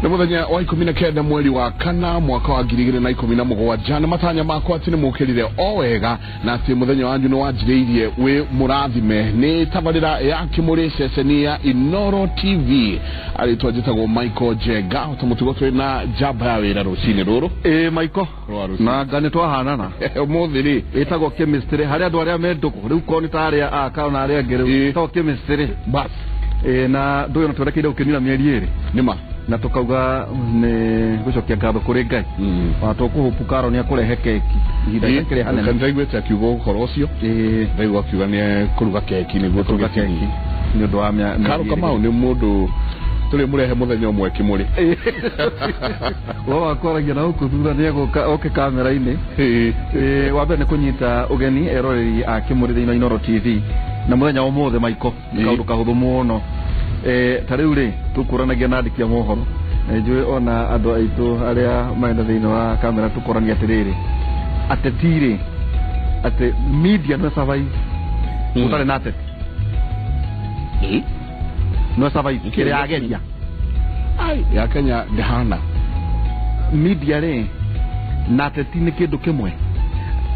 Nĩ mũthenya wa 19 mweri wa kana mwaka wa 2017 na matanya makwa atĩ nĩ mũkĩrire o wega na atĩ mũthenya wanyu nĩ wanjirĩirie wĩ mũrathime. Nĩ tabarĩra ya Kĩmũrĩ ceceni ya Inoro TV. Arĩtwa njĩtagwo Michael Njenga, ta mũtugo twĩ na njamba ya wĩra rũcinĩ rũrũ. Ĩ Michael, Rwa rũcinĩ. Na nga nĩ twahanana. Ũmũthĩ rĩ ĩtagwo chemistry harĩ andũ arĩa me ndũgũ rĩu korwo nĩ ta arĩa a kana arĩa angĩ rĩu ĩtagwo chemistry. Bas. Ĩ na ndũĩ ona twerekeire gũkĩnina mĩeri ĩrĩ. Nĩma. Na tũkauga nĩ gũcokia ngatho kũrĩ Ngai. Ona tũkũhũpu Karo nĩ akũrehe keki ihinda rĩakĩrĩ hanene. Nĩndaiguĩte akiuga ũhoro ũcio. Ndaigua akiuga nĩ kũruga keki nĩguo Kũruga tũgĩtinie. keki nĩ ũndũ wa Karo mĩeri Kamau ĩrĩ. nĩ mũndũ tũrĩ mũrehe mũthenya ũmwe Kĩmũrĩ. Ũhoro wa kwaragia na gũkũ thutha nĩ egũka oke kamera-inĩ. Wa mbere nĩ kũnyita ũgeni eroreri a Kĩmũrĩ thĩinĩ wa Inoro TV na mũthenya wa ũmũthĩ Michael nĩ kaũndũ kahũthũ mũno. Ta rĩu rĩ tũkũranagia na andĩki a mohoro na njũĩ ona andũ aitũ arĩa marenda thĩinĩ wa kamera tũkorania atĩrĩrĩ ateti rĩ atĩ media no survive ũtarĩ na ateti no survive ĩrĩa yageria. Ai, ya Kenya ndĩhana. Media rĩ na ateti nĩ kĩndũ kĩmwe.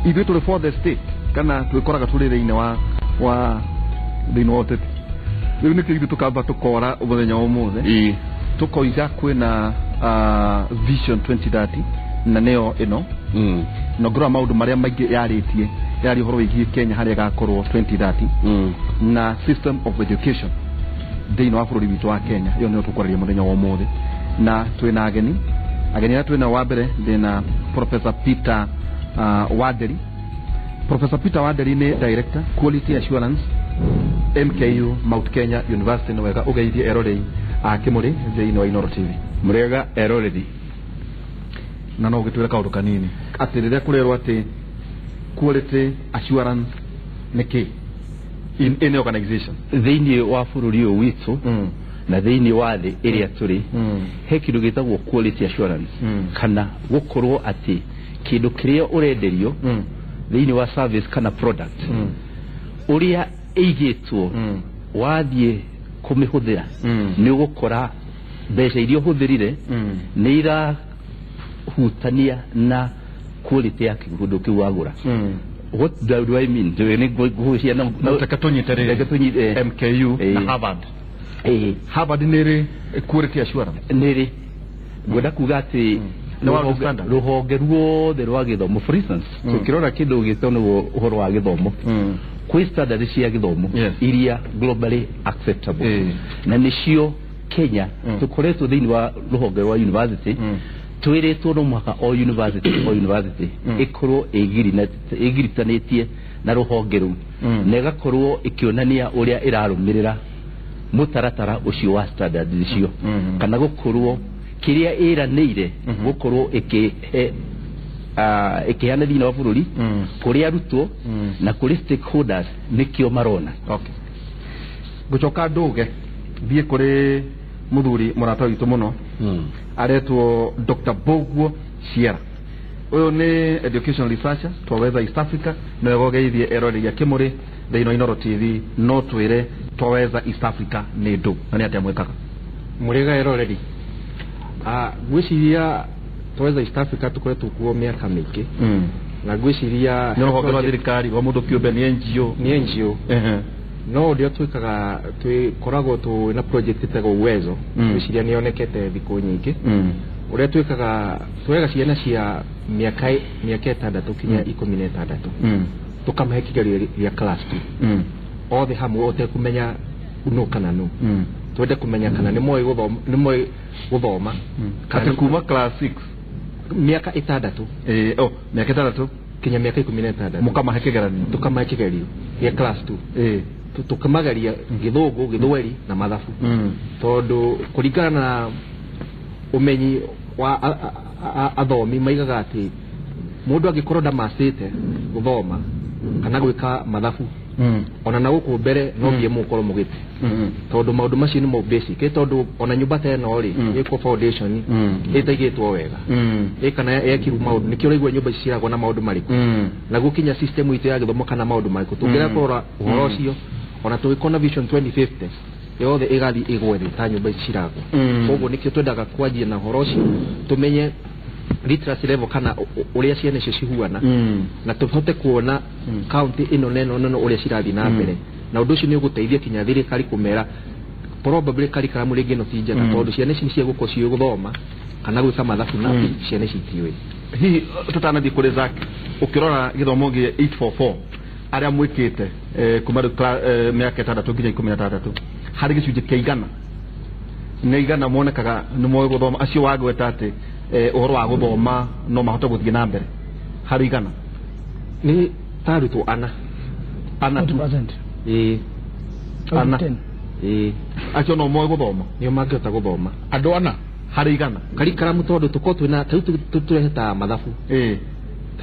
Ithuĩ tũrĩ for the state kana twĩkoraga tũrĩ thĩinĩ wa thĩinĩ wa ũteti. Rĩu nĩkĩo ithuĩ tũkamba tũkora mũthenya wa ũmũthĩ. Tũkoiga kwĩna Vision 2030 na nĩyo ĩno. Na ngĩrora maũndũ marĩa maingĩ yarĩtie yarĩ ũhoro wĩgiĩ Kenya harĩa ĩgakorwo 2030 na system of education thĩinĩ wa bũrũri witũ wa Kenya. Ĩyo nĩyo tũkwarĩria mũthenya wa ũmũthĩ na twĩna ageni. Ageni arĩa twĩna wa mbere ndĩna Professor Peter Wanderi. Professor Peter Wanderi nĩ Director Quality Assurance MKU Mount Kenya University. Nĩ wega ũgeithie eroreri a Kĩmũrĩ thĩinĩ wa Inoro TV. Mũrĩega eroreri. Na no ũgĩtwĩre kaũndũ kanini atĩ rĩrĩa kũrerwo atĩ quality assurance nĩ kĩ in any organization thĩinĩ wa bũrũri ũyũ witũ na thĩinĩ wa thĩ ĩrĩa tũrĩ he kĩndũ gĩtagwo quality assurance kana gũkorwo atĩ kĩndũ kĩrĩa ũrenderio thĩinĩ wa service kana product ũrĩa ĩigĩtwo wathiĩ kũmĩhũthĩra nĩ ũgũkora mbeca iria ũhũthĩrire nĩ irahutania na quality ya kĩndũ kĩu wagũra. What do I mean? No, reke tũnyite rĩrĩ. Reke tũnyite. MKU na Harvard. Harvard nĩ ĩrĩ quality assurance? Nĩ ĩrĩ. Ngwenda kuga atĩ Nĩ world standard. Rũhonge ruothe rwa gĩthomo, for instance, tũkĩrora kĩndũ gĩtwo nĩguo ũhoro wa gĩthomo, kwĩ standard cia gĩthomo iria globally acceptable na nĩcio Kenya tũkoretwo thĩinĩ wa rũhonge rwa university twĩrĩtwo no mũhaka o university o university ĩkorwo ĩgiritanĩtie na rũhonge rũu na ĩgakorwo ĩkĩonania ũrĩa ĩrarũmĩrĩra mũtaratara ũcio wa standard icio kana gũkorwo kĩrĩa ĩranĩire gũkorwo ĩkĩhe ĩkĩheana thĩinĩ wa bũrũri kũrĩ arutwo na kũrĩ stakeholders nĩkĩo marona. Okay. Ngũcoka ndũge thiĩ kũrĩ mũthuri mũrata witũ mũno aretwo Dr. Boguo Chiera. Ũyũ nĩ education researcher Twaweza East Africa. Nĩ wega ũgeithie eroreri a Kĩmũrĩ thĩinĩ wa Inoro TV. No twĩre Twaweza East Africa nĩ ndũ na nĩ atĩa mwĩkaga? Mũrĩega eroreri. Ngwĩciria Twaweza East Africa tũkoretwo kuo mĩaka mĩingĩ na ngwĩciria nĩ rũhonge rwa thirikari rwa mũndũ kĩũmbe, nĩ NGO? Nĩ NGO. No ũrĩa twĩkaga twĩkoragwo twĩ na project ĩtagwo Uwezo. Ngwĩciria nĩ yonekete thikũ nyingĩ. Ũrĩa twĩkaga twoyaga ciana cia mĩaka 6 kinya 16 tũkamahe kĩgerio gĩa class 2 othe hamwe ũtekũmenya nũ kana nũ. Twende kũmenya kana nĩ moĩ gũthoma, nĩ moĩ gũthoma. Atĩ kuma class 6? Mĩaka 6. Oh, mĩaka 6 kinya mĩaka 16. Mũkamahe kĩgeranio? Tũkamahe kĩgerio gĩa class 2. Tũkamageria gĩthũngũ, gĩthweri na mathabu. Tondũ kũringana na ũmenyi wa athomi maigaga atĩ mũndũ angĩkorwo ndamacĩte gũthoma kana gwĩka mathabu ona na gũkũ mbere no nginya mũkorwo mũgĩte tondũ maũndũ macio nĩmo basic. Tondũ ona nyũmba ta ĩno rĩ ĩkwo foundation ĩtaigĩtwo wega kana yekirwo maũndũ nĩkĩo ũraigua nyũmba ici ciragwo na maũndũ marĩkũ na gũkinya system itũ ya gĩthomo kana maũndũ marĩkũ tũngĩrega kũrora ũhoro ũcio ona tũgĩkorwo na Vision 2050 Yothe ĩgathiĩ ĩgwe thĩ ta nyũmba ici ciragwa. Koguo nĩkĩo twendaga kwanjia na ũhoro ũcio, tũmenye literacy level kana ũrĩa ciana icio cihuana, na tũhote kuona county ĩno na ĩno na ĩno ũrĩa cirathiĩ na mbere. Na ũndũ ũcio nĩ ũgũteithia kinya thirikari kũmera probably curriculum rĩngĩ ĩno ti njega, tondũ ciana ici nĩ ciegũkorwo ciũĩ gũthoma kana gwĩka mathabu na ciana ici itiũĩ. Hihi tũtanathiĩ kũrĩ Zack, ũkĩrora gĩthomo gĩa 844 arĩa mwĩkĩte kuma rĩu mĩaka 6 nginya 16, harĩ gĩcunjĩ kĩa igana nĩ igana monekaga nĩ moĩ gũthoma, acio wagweta atĩ ũhoro wa gũthoma no mahote gũthiĩ na mbere, harĩ igana nĩ ta arutwo ana. Ana tu? 40%. Ĩĩ. Out of Ana. 10. Ĩĩ. Acio no moĩ gũthoma? Nĩo mangĩhota gũthoma. Andũ ana harĩ igana. Curriculum tondũ tũkorwo twĩna tarĩu tũrehe ta mathabu, he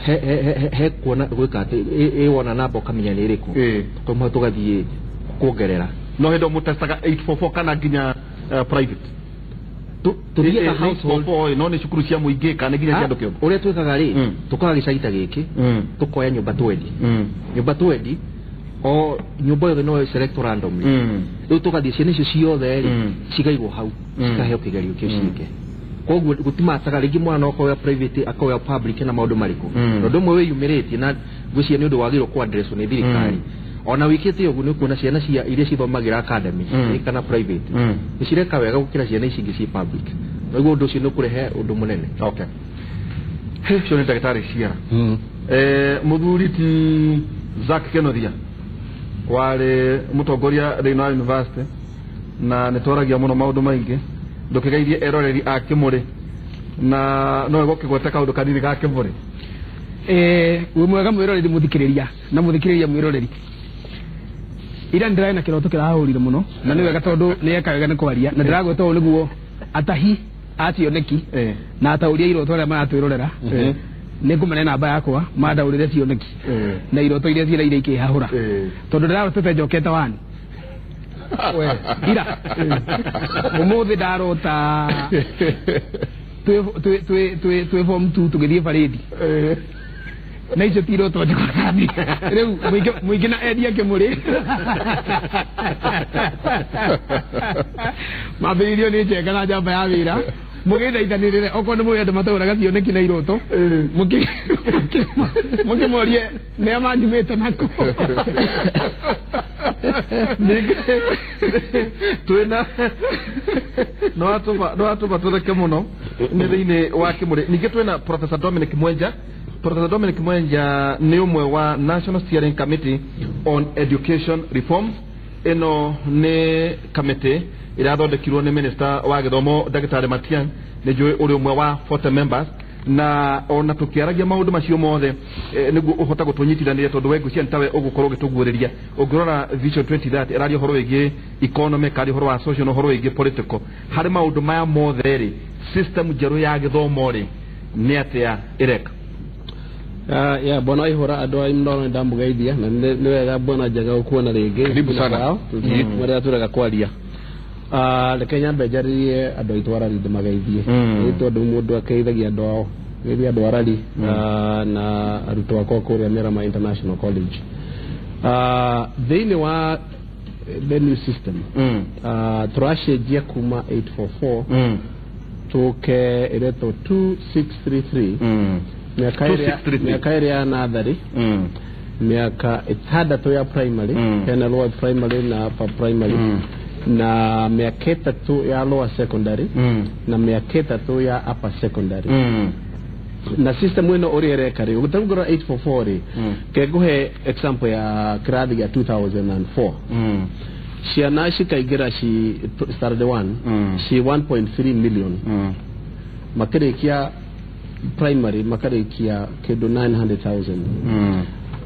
he he he kuona gwĩka atĩ ĩ wona namba ũkamenya nĩ ĩrĩkũ, tũmwe tũgathiĩ kuongerera. No hĩndĩ mũtestaga 844 kana nginya private? Tũthiaga household. 844 no nĩ cukuru cia mũingĩ kana nginya cia andũ kĩũmbe? Ũrĩa twĩkaga rĩ, tũkaga gĩcagi ta gĩkĩ, tũkoya nyũmba twendi, nyũmba twendi, o nyũmba yothe no select randomly. Rĩu tũgathiĩ ciana icio ciothe rĩ, cigaigwo hau, cikaheo kĩgerio kĩu ciĩke. Koguo gũtimataga rĩngĩ mwana no akoya private, akoya public na maũndũ marĩkũ. Na ũndũ ũmwe wĩyumĩrĩtie na ngwĩciria nĩ ũndũ wagĩrĩirwo kũ address nĩ thirikari, ona wĩkĩte ũguo, nĩ ũkuona ciana cia iria cithomagĩra academy kana private nĩ cireka wega gũkĩra ciana ici ingĩ ciĩ public. Naguo ũndũ ũcio nĩ ũkũrehe ũndũ mũnene. Okay, ũcio nĩ ndagĩtarĩ Ciara. Mũthuri ti Zack Kenothia warĩ mũtongoria thĩinĩ wa university na nĩ twaragia mũno maũndũ maingĩ, ndũkĩgeithie eroreri a Kĩmũrĩ na no gũkĩgweta kaũndũ kanini ga Kĩmũrĩ. Wĩ mwega mwĩroreri mũthikĩrĩria na mũthikĩrĩria mwĩroreri. Ira ndĩrarĩ na kĩroto kĩrahũrire mũno, na nĩ wega tondũ nĩ eka wega nĩ kwaria na ndĩragweta ũũ nĩguo atahi a cioneki na ataũri a iroto arĩa maratwĩrorera, nĩ ngũmene namba yakwa mandaũrĩre cioneki na iroto iria ciĩraire ikĩhahũra, tondũ ndĩrarotete njokete wani ira. Ũmũthĩ ndarota twĩ form 2 tũgĩthiĩ parade, na icio ti iroto njikũrathi. Rĩu mũingĩ na endia Kĩmũrĩ mambĩrĩirio nĩ njenga na njamba ya wĩra, mũgĩthaithanĩrĩre okorwo nĩ mũĩ andũ mataũraga cioneki na iroto, mũkĩmorie nĩa manjumĩte nako. Ningĩ twĩna no watũma tũtheke mũno nĩ thĩinĩ wa Kĩmũrĩ. Ningĩ twĩna Professor Dominic Mwenja. Professor Dominic Mwenja nĩ ũmwe wa National Steering Committee on Education Reforms. Ĩno nĩ kamĩtĩ ĩrathondekirwo nĩ minister wa gĩthomo ndagĩtarĩ Matiang'i, nĩ njũĩ ũrĩ ũmwe wa 40 members, na ona tũkĩaragia maũndũ macio mothe nĩguo ũhota gũtũnyitithanĩria, tondũ we ngwĩciria nĩ tawe ũgũkorwo ũgĩtũguũrĩria. Ũngĩrora Vision 2030 ĩraria ũhoro wĩgiĩ economy, ĩkaria ũhoro wa social na ũhoro wĩgiĩ political. Harĩ maũndũ maya mothe rĩ, system njerũ ya gĩthomo rĩ, nĩ atĩa ĩreka? Ya bwana Waihura, andũ a Imndoro ndamũgeithia na nĩ wega bwana Njaga gũkuona rĩngĩ. Karibu sana. Marĩa tũrega kwaria. Reke nyambe njarĩrie andũ aitũ arari ndĩmageithie, nĩ tondũ mũndũ akeithagia andũ ao. Geithia andũ arari na arutwo akwa kũrĩa Mĩrama International College. Thĩinĩ wa the new system, tũracenjia kuma 844 tũke ĩretwo 2633. Mĩaka ĩrĩa 2633. Mĩaka ĩrĩa ya natharĩ, mĩaka 6 ya primary, hena lower primary na upper primary, na mĩaka 3 ya lower secondary na mĩaka 3 ya upper secondary. Na system ĩno ũrĩa ĩreka rĩ, ũgĩtangũra 844 rĩ, ke ngũhe example ya kĩrathi gĩa 2004, ciana cikaingĩra ci standard 1 ci 1.3 million, makĩrĩkia primary makarĩkia kĩndũ 900,000.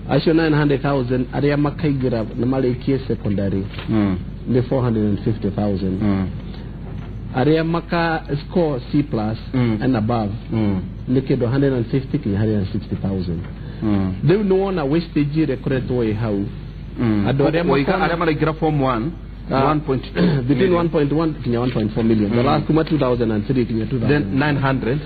Acio 900,000 arĩa makaingĩra na marĩkie secondary nĩ 450,000. Arĩa maka score C plus and above nĩ kĩndũ 150 kinya 160,000. Rĩu nĩ wona wastage ĩrĩa ĩkoretwo ĩ hau, andũ arĩa Waiga makona arĩa maraingĩra form 1 1.2 between 1.1 kinya 1.4 million. The last kuma 2003 kinya 2000. Then 900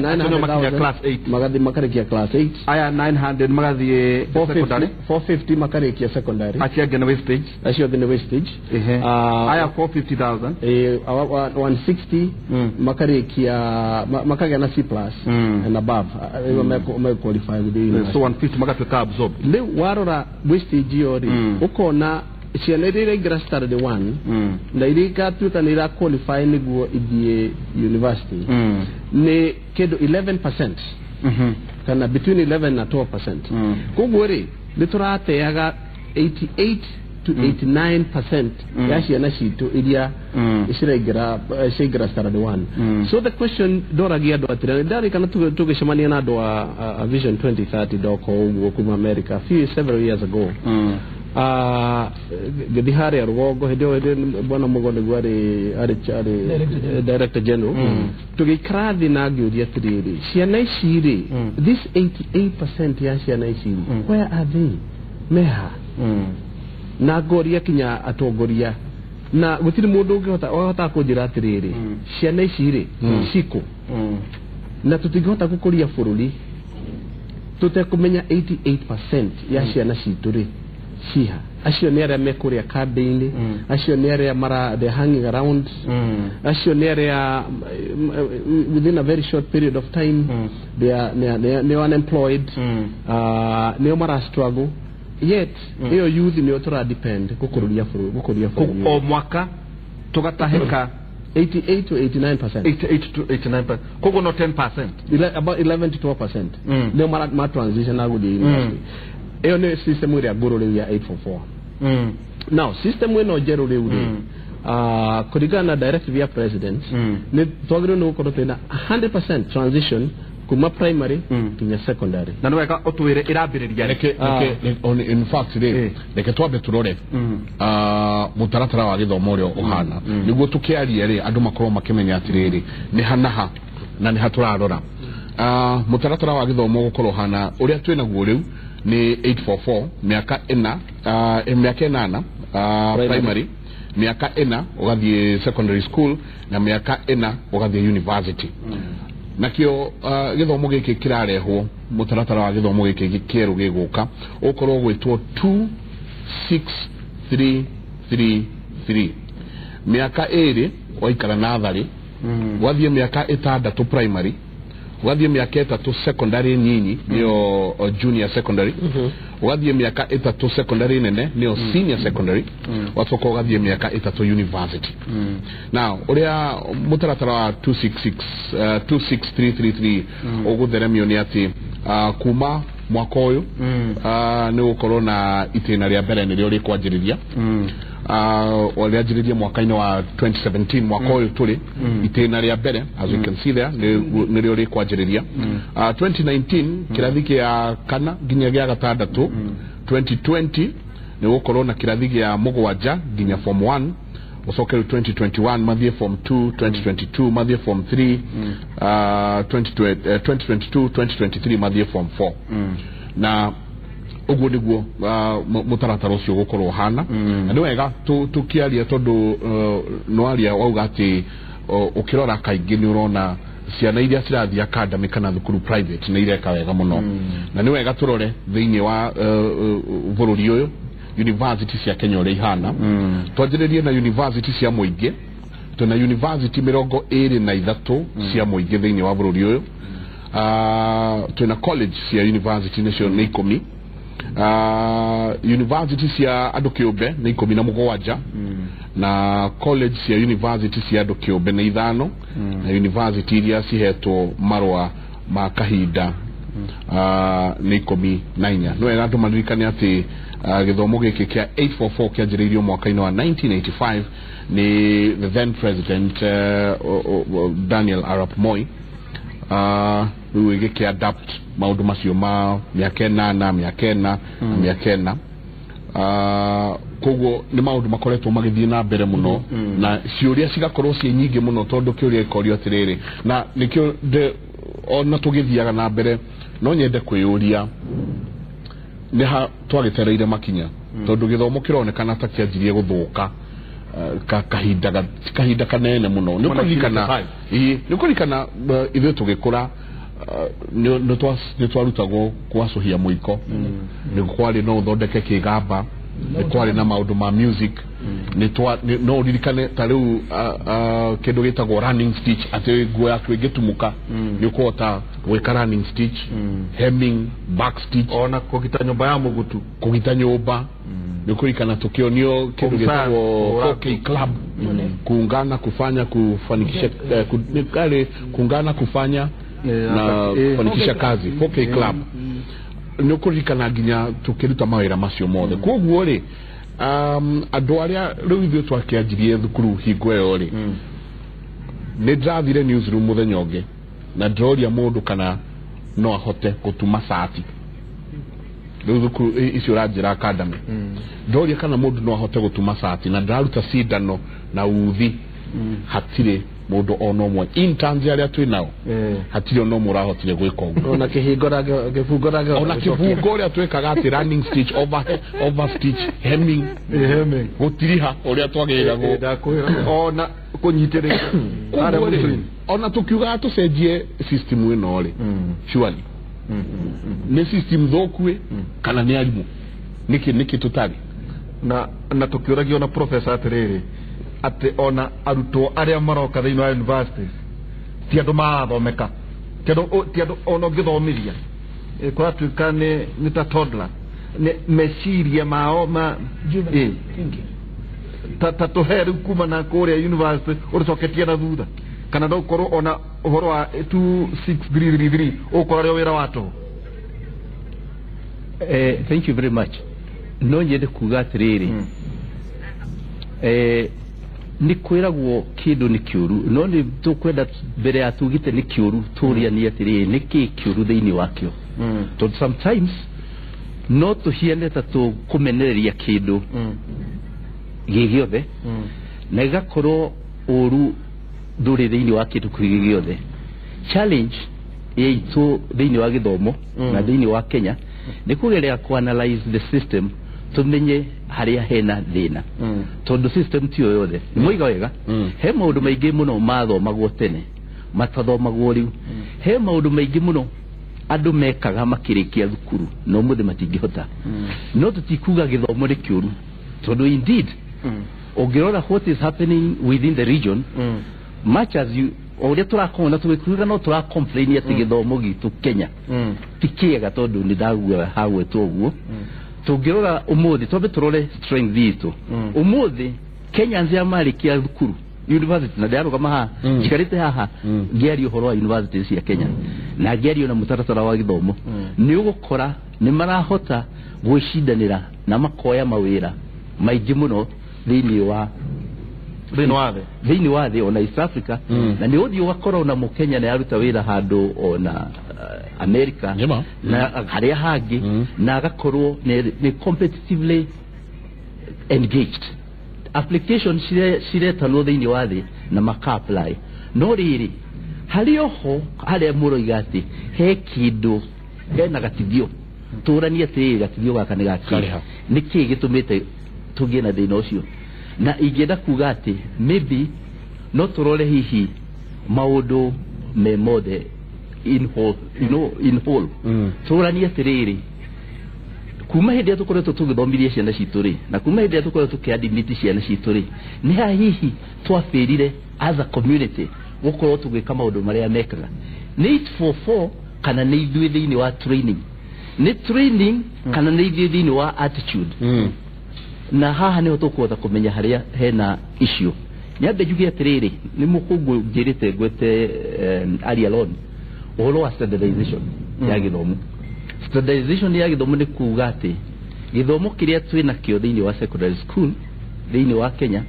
900 class 8 magathi makarikia class 8. Aya 900 magathi secondary. 450 makarikia secondary. Acio angĩ nĩ wastage. Acio angĩ nĩ wastage. Aya 450,000 160 makarikia makagĩa na C plus and above. Me qualify with the university. So 150 magatuĩka absorb. Rĩu warora wastage ĩyo rĩ, ũkona ciana iria iraingĩra standard 1 na iria igatuĩka nĩ ira qualify nĩguo ithiĩ university nĩ kĩndũ 11% kana between 11 na 12%. Koguo rĩ, nĩ tũrateaga 88 to 89% ya ciana citũ iria ciraingĩra ciaingĩra standard 1. So the question ndoragia andũ atĩrĩ, ndarikana tũgĩcemania na andũ a Vision 2030 ndoko ũguo kuma America few several years ago. Ngĩthiĩ harĩa rũgongo hĩndĩ ĩyo bwana Mugo nĩguo arĩ director general. Tũgĩikara thĩ na ngĩũria atĩrĩrĩ, ciana ici rĩ, this 88% ya ciana ici rĩ, where are they? Meha na ngoria kinya atongoria na gũtirĩ mũndũ ũngĩhota wahota kũnjĩra atĩrĩrĩ, ciana ici rĩ cikũ na tũtingĩhota gũkũria bũrũri tũtekũmenya 88% ya ciana citũ rĩ ciha. Acio nĩ arĩa mekũrĩa kambĩ-inĩ, acio nĩ arĩa mara they're hanging around, acio nĩ arĩa within a very short period of time they are unemployed, nĩo mara struggle. Yet ĩyo youth nĩyo tũra depend gũkũrũria bũrũri, gũkũria bũrũri. O mwaka tũgatahĩka 88 to 89%. 88 to 89%. Koguo no 10%. About 11 to 12%. Nĩo mara ma transition na gũthiĩ university. Ĩyo nĩ system ĩrĩa ngũrũ rĩu ya 844. Now system ĩno njerũ rĩu rĩ, kũringana na directive ya president, nĩ twagĩrĩirwo nĩ gũkorwo twĩna 100% transition kuma primary kinya secondary. Na nĩ wega ũtwĩre ĩrambĩrĩria reke in fact rĩ, reke twambe tũrore mũtaratara wa gĩthomo ũrĩa ũhana nĩguo tũkĩarie rĩ andũ makorwo makĩmenya atĩrĩrĩ nĩ ha na ha na nĩ ha tũrarora. Mũtaratara wa gĩthomo gũkorwo ũhana ũrĩa twĩnaguo rĩu ni 844 miaka ĩna, miaka ĩnana primary, miaka ĩna ũgathiĩ secondary school na miaka ĩna ũgathiĩ university. Nakĩo gĩthomo gĩkĩ kĩrarehwo, mũtaratara wa gĩthomo gĩkĩ kĩerũ gĩgũka ũkorwo gwĩtwo 26333. Miaka ĩrĩ waikara natharĩ, ũgathiĩ miaka ĩtandatũ primary, ũgathiĩ mĩaka ĩtatũ secondary nyinyi nĩyo junior secondary, ũgathiĩ mĩaka ĩtatũ secondary nene nĩyo senior secondary, wacoka ũgathiĩ mĩaka ĩtatũ university. Now ũrĩa mũtaratara wa 26333 ũgũtheremio nĩ atĩ kuma mwaka ũyũ nĩ gũkorwo na itĩna rĩa mbere nĩrĩo rĩkwanjĩrĩria, rĩanjĩrĩria mwaka-inĩ wa 2017, mwaka ũyũ tũrĩ itĩna rĩa mbere, as you can see there, nĩrĩo rĩkwanjĩrĩria. 2019 kĩrathi kĩa kana nginya gĩa gatandatũ, 2020 nĩ gũkorwo na kĩrathi gĩa mũgwanja nginya form 1, ũcoke rĩu 2021 mathiĩ form 2, 2022 mathiĩ form 3, 2022 2023 mathiĩ form 4. Na ũguo nĩguo mũtaratara ũcio ũgũkorwo ũhana. Na nĩ wega tũkĩaria tondũ nĩwaria wauga atĩ ũkĩrora kaingĩ nĩ ũrona ciana iria cirathiĩ academy kana thukuru private nĩ ireka wega mũno. Na nĩ wega tũrore thĩinĩ wa bũrũri ũyũ university cia Kenya ũrĩa ihana. Twanjĩrĩrie na university cia mũingĩ. Twĩna university 23 cia mũingĩ thĩinĩ wa bũrũri ũyũ. Twĩna college cia university nĩcio nĩ 10. University cia andũ kĩũmbe nĩ 17, na college cia university cia andũ kĩũmbe nĩ 5, na university iria cihetwo marũa ma kahinda nĩ 14. No wega andũ maririkane atĩ gĩthomo gĩkĩ kĩa 844 kĩanjĩrĩirio mwaka-inĩ wa 1985 nĩ the then president Daniel Arap Moi. Rĩu gĩkĩ adapt maũndũ macio ma mĩaka ĩnana, mĩaka ĩna, mĩaka ĩna. Koguo nĩ maũndũ makoretwo magĩthiĩ na mbere mũno, na ciũria cigakorwo ciĩ nyingĩ mũno tondũ kĩũria gĩkorio atĩrĩrĩ, na nĩkĩo ona tũgĩthiaga na mbere no nyende kwĩyũria nĩ ha twagĩtereire makinya, tondũ gĩthomo kĩronekana ta kĩanjirie gũthũka kahinda kanene muno nĩ kũririkana ithuĩ tũgĩkũra nĩ twarutagwo kwacũhia mũiko, nĩ kwarĩ no ũthondeke kĩgamba, nĩ kwarĩ na maũndũ ma music, no ũririkane ta rĩu kĩndũ gĩtagwo running stitch, atĩ nguo yaku ĩngĩtumũka nĩ ũkũhota gwĩka running stitch, hemming, back stitch, ona kũgita nyũmba ya mũgutu, kũgita nyũmba. Nĩ kũririkana tũkĩonio kĩndũ gĩtagwo 4K club, kuungana kufanya kufanikisha, kuungana kufanya na kufanikisha kazi, 4K club. Nĩ ũkũririkana nginya tũkĩruta mawĩra macio mothe. Koguo rĩ, andũ arĩa rĩu ithuĩ twakĩanjirie thukuru hingo ĩyo rĩ, nĩ ndĩrathire newsroom mũthenya ũngĩ na ndĩroria mũndũ kana no ahote gũtuma cati. Rĩu thukuru icio ũranjĩra academy, ndĩroria kana mũndũ no ahote gũtuma cati, na ndĩraruta cindano na uthi, hatirĩ mũndũ ona ũmwe interns arĩa twĩ nao hatirĩ ona ũmwe ũrahotire gwĩka ũguo. Ona kĩhingo kĩbungo ona kĩbungo ũrĩa twĩkaga atĩ running stitch, over stitch, hemming, gũtiriha ũrĩa twagĩrĩirwo, ona kũnyitĩrĩra. Ona tũkiugaga tũcenjie system ĩno rĩ, surely nĩ system thũku kana nĩ arimũ, nĩkĩ tũtarĩ na tũkĩũragio na professor atĩrĩrĩ, atĩ ona arutwo arĩa maroka thĩinĩ wa universities ti andũ marathomeka, ti andũ ona ũngĩthomithia, kũratuĩka nĩ ta toddler, nĩ meciria mao ma ta tũhe rĩu kuma na kũrĩa university ũrĩcoketie na thutha, kana no ũkorwo ona ũhoro wa 26333 ũgũkorwo arĩ o wĩra wa tũhũ. Thank you very much. No nyende kuga atĩrĩrĩ, nĩ kwĩragwo kĩndũ nĩ kĩũru, no nĩ tũkwenda mbere ya tugĩte nĩ kĩũru tũũrianie atĩrĩrĩ, nĩ kĩĩ kĩũru thĩinĩ wakĩo, tondũ sometimes no tũhiane ta tũkũmenereria kĩndũ gĩ gĩothe na gĩgakorwo ũru ndũrĩ thĩinĩ wa kĩndũ kĩu gĩothe. Challenge itũ thĩinĩ wa gĩthomo na thĩinĩ wa Kenya nĩ kũgeria kũ analyze the system tumenye harĩa hena thĩna, tondũ system tiyo yothe. Nĩ moiga wega, he maũndũ maingĩ mũno mathomagwo tene matathomagwo rĩu, he maũndũ maingĩ mũno andũ mekaga makĩrĩkia thukuru no mũthĩ matingĩhota. No tũtikuga gĩthomo nĩ kĩũru, tondũ indeed ũngĩrora what is happening within the region, much as you ũrĩa tũrakona tũgĩkuga no tũra complain atĩ gĩthomo gitũ Kenya ti kĩega, tondũ nĩ ndagua hagwetwo ũguo. Tũngĩrora ũmũthĩ, twambe tũrore strength itũ ũmũthĩ. Kenyans ya marĩkia thukuru university, na ndĩrarũgama haha njikarĩte haha ngĩaria ũhoro wa university cia Kenya na ngĩaria na mũtaratara wa gĩthomo, nĩ ũgũkora nĩ marahota gwĩcindanĩra na makoya mawĩra maingĩ mũno thĩinĩ wa thĩ ona East Africa, na nĩ ũthiĩ ũgakora ona mũkenya nĩ aruta wĩra handũ ona America na harĩa hangĩ, na agakorwo nĩ competitively engaged. Application ciretanwo thĩinĩ wa thĩ na maka apply. No rĩrĩ, harĩ oho harĩa mũroiga atĩ he kĩndũ hena gatithio, tũranie atĩrĩrĩ, gatithio gaka nĩ gakĩ, nĩ kĩĩ gĩtũmĩte tũgĩe na thĩna ũcio? Na ingĩenda kuga atĩ maybe no tũrore hihi maũndũ me mothe in whole, you know, in whole. Tũranie atĩrĩrĩ, kuma hĩndĩ ĩrĩa tũkoretwo tũgĩthomithia ciana citũ rĩ, na kuma hĩndĩ ĩrĩa tũkoretwo tũkĩadmit ciana citũ rĩ, nĩ ha hihi twabĩrire as a community gũkorwo tũgĩka maũndũ marĩa mekaga? Nĩ 844 kana nĩ ithuĩ thĩinĩ wa training? Nĩ training kana nĩ ithuĩ thĩinĩ wa attitude? Na haha nĩho tũkũhota kũmenya harĩa hena issue. Nyambe njuge atĩrĩrĩ, nĩ mũkũngũ njĩrĩte ngwete earlier on ũhoro wa standardization ya gĩthomo. Standardization ya gĩthomo nĩ kuga atĩ gĩthomo kĩrĩa twĩ nakĩo thĩinĩ wa secondary school thĩinĩ wa Kenya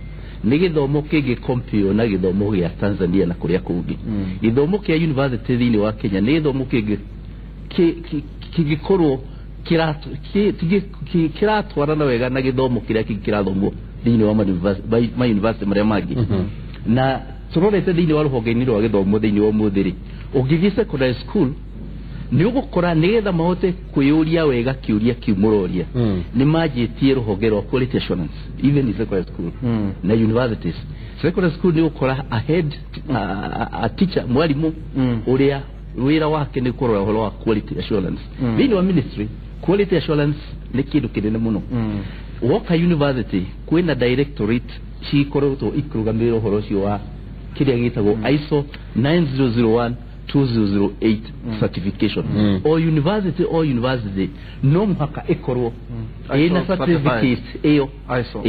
nĩ gĩthomo kĩngĩ compare na gĩthomo gĩa Tanzania na kũrĩa kũngĩ. Gĩthomo kĩa university thĩinĩ wa Kenya nĩ gĩthomo kĩngĩ kĩngĩkorwo kĩratwarana wega na gĩthomo kĩrĩa kĩngĩ kĩrathomwo thĩinĩ wa ma university marĩa mangĩ. Na tũrorete thĩinĩ wa rũhonge-inĩ rwa gĩthomo thĩinĩ wa ũmũthĩ rĩ, ũngĩthiĩ secondary school Nĩ ũgũkora nĩgetha mahote kwĩyũria wega kĩũria kĩu mũroria, nĩ manjĩtie rũhonge rwa quality assurance even in secondary school na universities. Secondary school nĩ ũgũkora a head, a teacher, mwarimũ ũrĩa wĩra wake nĩ kũrora ũhoro wa quality assurance. Thĩinĩ wa ministry, quality assurance nĩ kĩndũ kĩnene mũno. Woka university, kwĩna directorate cikoretwo ikĩrũgamĩrĩra ũhoro ũcio wa kĩrĩa gĩtagwo ISO 9001 2008 certification. O university no mũhaka ĩkorwo ĩna certificate ĩyo. ISO.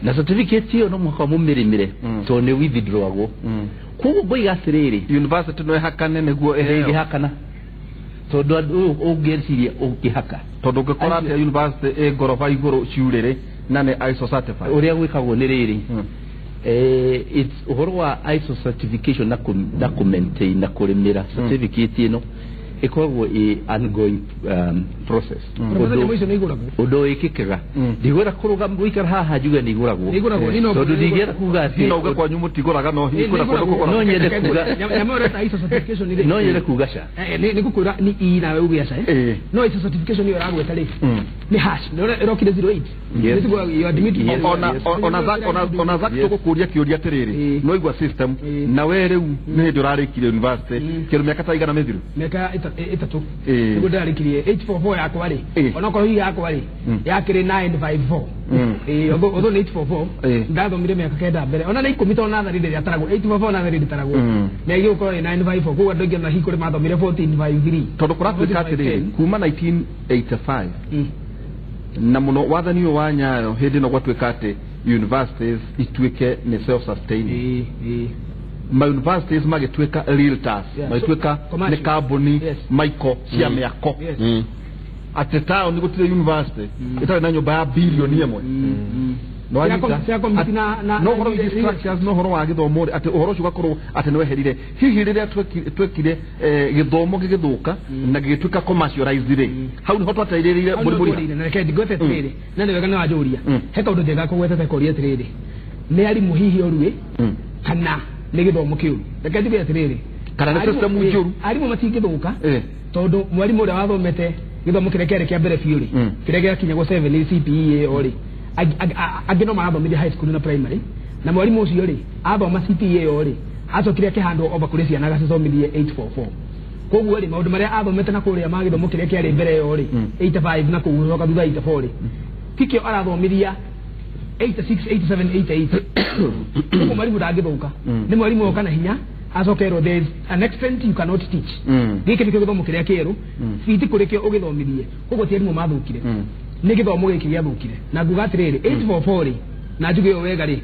Na certificate ĩyo no mũhaka mũmĩrĩmĩre, tondũ nĩ withdrawagwo. Koguo ngoiga atĩrĩrĩ, university no ĩhakane nĩguo ĩheo? Ĩngĩhakana, tondũ andũ ũngĩciria ũngĩhaka. Tondũ ũngĩkora atĩa university ĩ ngoroba igũrũ ciurĩrĩ na nĩ ISO certified? Ũrĩa gwĩkagwo nĩ rĩrĩ, it's ũhoro wa ISO certification na na kũ maintain na kũrĩmĩra certificate ĩno ĩkoragwo ĩ ongoing process. Professor, nyamũ icio nĩ igũragwo? Ũndũ wĩkĩkaga, ndigwenda kũrũgama gũikara haha njuge nĩ igũragwo. Nĩ igũragwo, niĩ no tondũ ndingĩenda kuga atĩ no uge kwanyu mũtigũraga, no hihi kwĩna kũndũ kũgũragwo. No nyende kuga Nyamũ ĩyo ũreta ISO certification rĩ, no nyende kuga ca. Nĩ ngũkwĩra nĩ ii nawe uge aca. No ISO certification ĩyo ĩragweta rĩ, nĩ hash nĩ ĩrokire 08. Yes. Nĩ tiguo you admit. Yes. Ona Zack, tũgũkũria kĩũria atĩrĩrĩ, no igua system na we rĩu nĩ hĩndĩ ũrarĩkirie university kĩndũ mĩaka ta igana mĩthiru? Mĩaka 3 nĩguo ndĩrarĩkirie 844 yakwa rĩ. Onokorwo hihi yakwa rĩ, yakĩrĩ 954. Although nĩ 844, ndathomire mĩaka 9 mbere, ona nĩ 10, tondũ natharĩ ndĩrĩataragwo 844, natharĩ ndĩtaragwo na ĩgĩgũkorwo ĩ 954. Koguo andũ aingĩ ona hihi kũrĩ mathomire 1453. Tondũ kũratuĩka atĩrĩrĩ, kuma 1985 na mũno wathani ũyũ wa Nyayo, hĩndĩ ĩno gwatuĩka atĩ universities ituĩke nĩ self sustaining, ma universities magĩtuĩka realtors, magĩtuĩka nĩ Commercial. kambuni maiko cia mĩako, atĩ taũni gũtirĩ university ĩtarĩ na nyũmba ya bilioni 1. No anyita. Cia committee no ũhoro wĩgiĩ structures, no ũhoro wa gĩthomo rĩ, atĩ ũhoro ũcio ũgakorwo atĩ nĩ weherire hihi rĩrĩa twekire gĩthomo gĩgĩthũka na gĩgĩtuĩka commercialized rĩ, hau nĩho twateithĩrĩire Hau nĩho mũrimũ. twarĩire, na reke ngwete atĩrĩrĩ, na nĩ wega nĩ wanjũria. He kaũndũ njega kũgwetete koria atĩrĩrĩ, nĩ arimũ hihi oruĩ kana nĩ gĩthomo kĩũru? Reke njuge atĩrĩrĩ, Kana nĩ system njũru? Arimũ matingĩthũka, tondũ mwarimũ ũrĩa wathomete gĩthomo kĩrĩa kĩarĩ kĩa mbere biũ rĩ, kĩrĩa gĩakinyagwo 7 nĩ CPE ĩyo rĩ, angĩ no marathomithia high school na primary, na mwarimũ ũcio rĩ, athoma CPE ĩyo rĩ, acokire akĩhandwo over kũrĩ ciana agacithomithie 844. Koguo rĩ, maũndũ marĩa athomete na kũrĩa ma gĩthomo kĩrĩa kĩarĩ mbere ĩyo rĩ, 85 na kũu gũcoka thutha 84 rĩ, tikĩo arathomithia 86, 87, 88. Koguo mwarimũ ndangĩthũka. Nĩ mwarimũ oka na hinya acokerwo there is an extent you cannot teach. Gĩkĩ nĩkĩo gĩthomo kĩrĩa kĩerũ, biti kũrĩ kĩo ũgĩthomithie. Koguo ti arimũ mathũkire, nĩ gĩthomo gĩkĩ gĩathũkire. Na nguga atĩrĩrĩ, 844 rĩ, na njuge ũũ wega rĩ,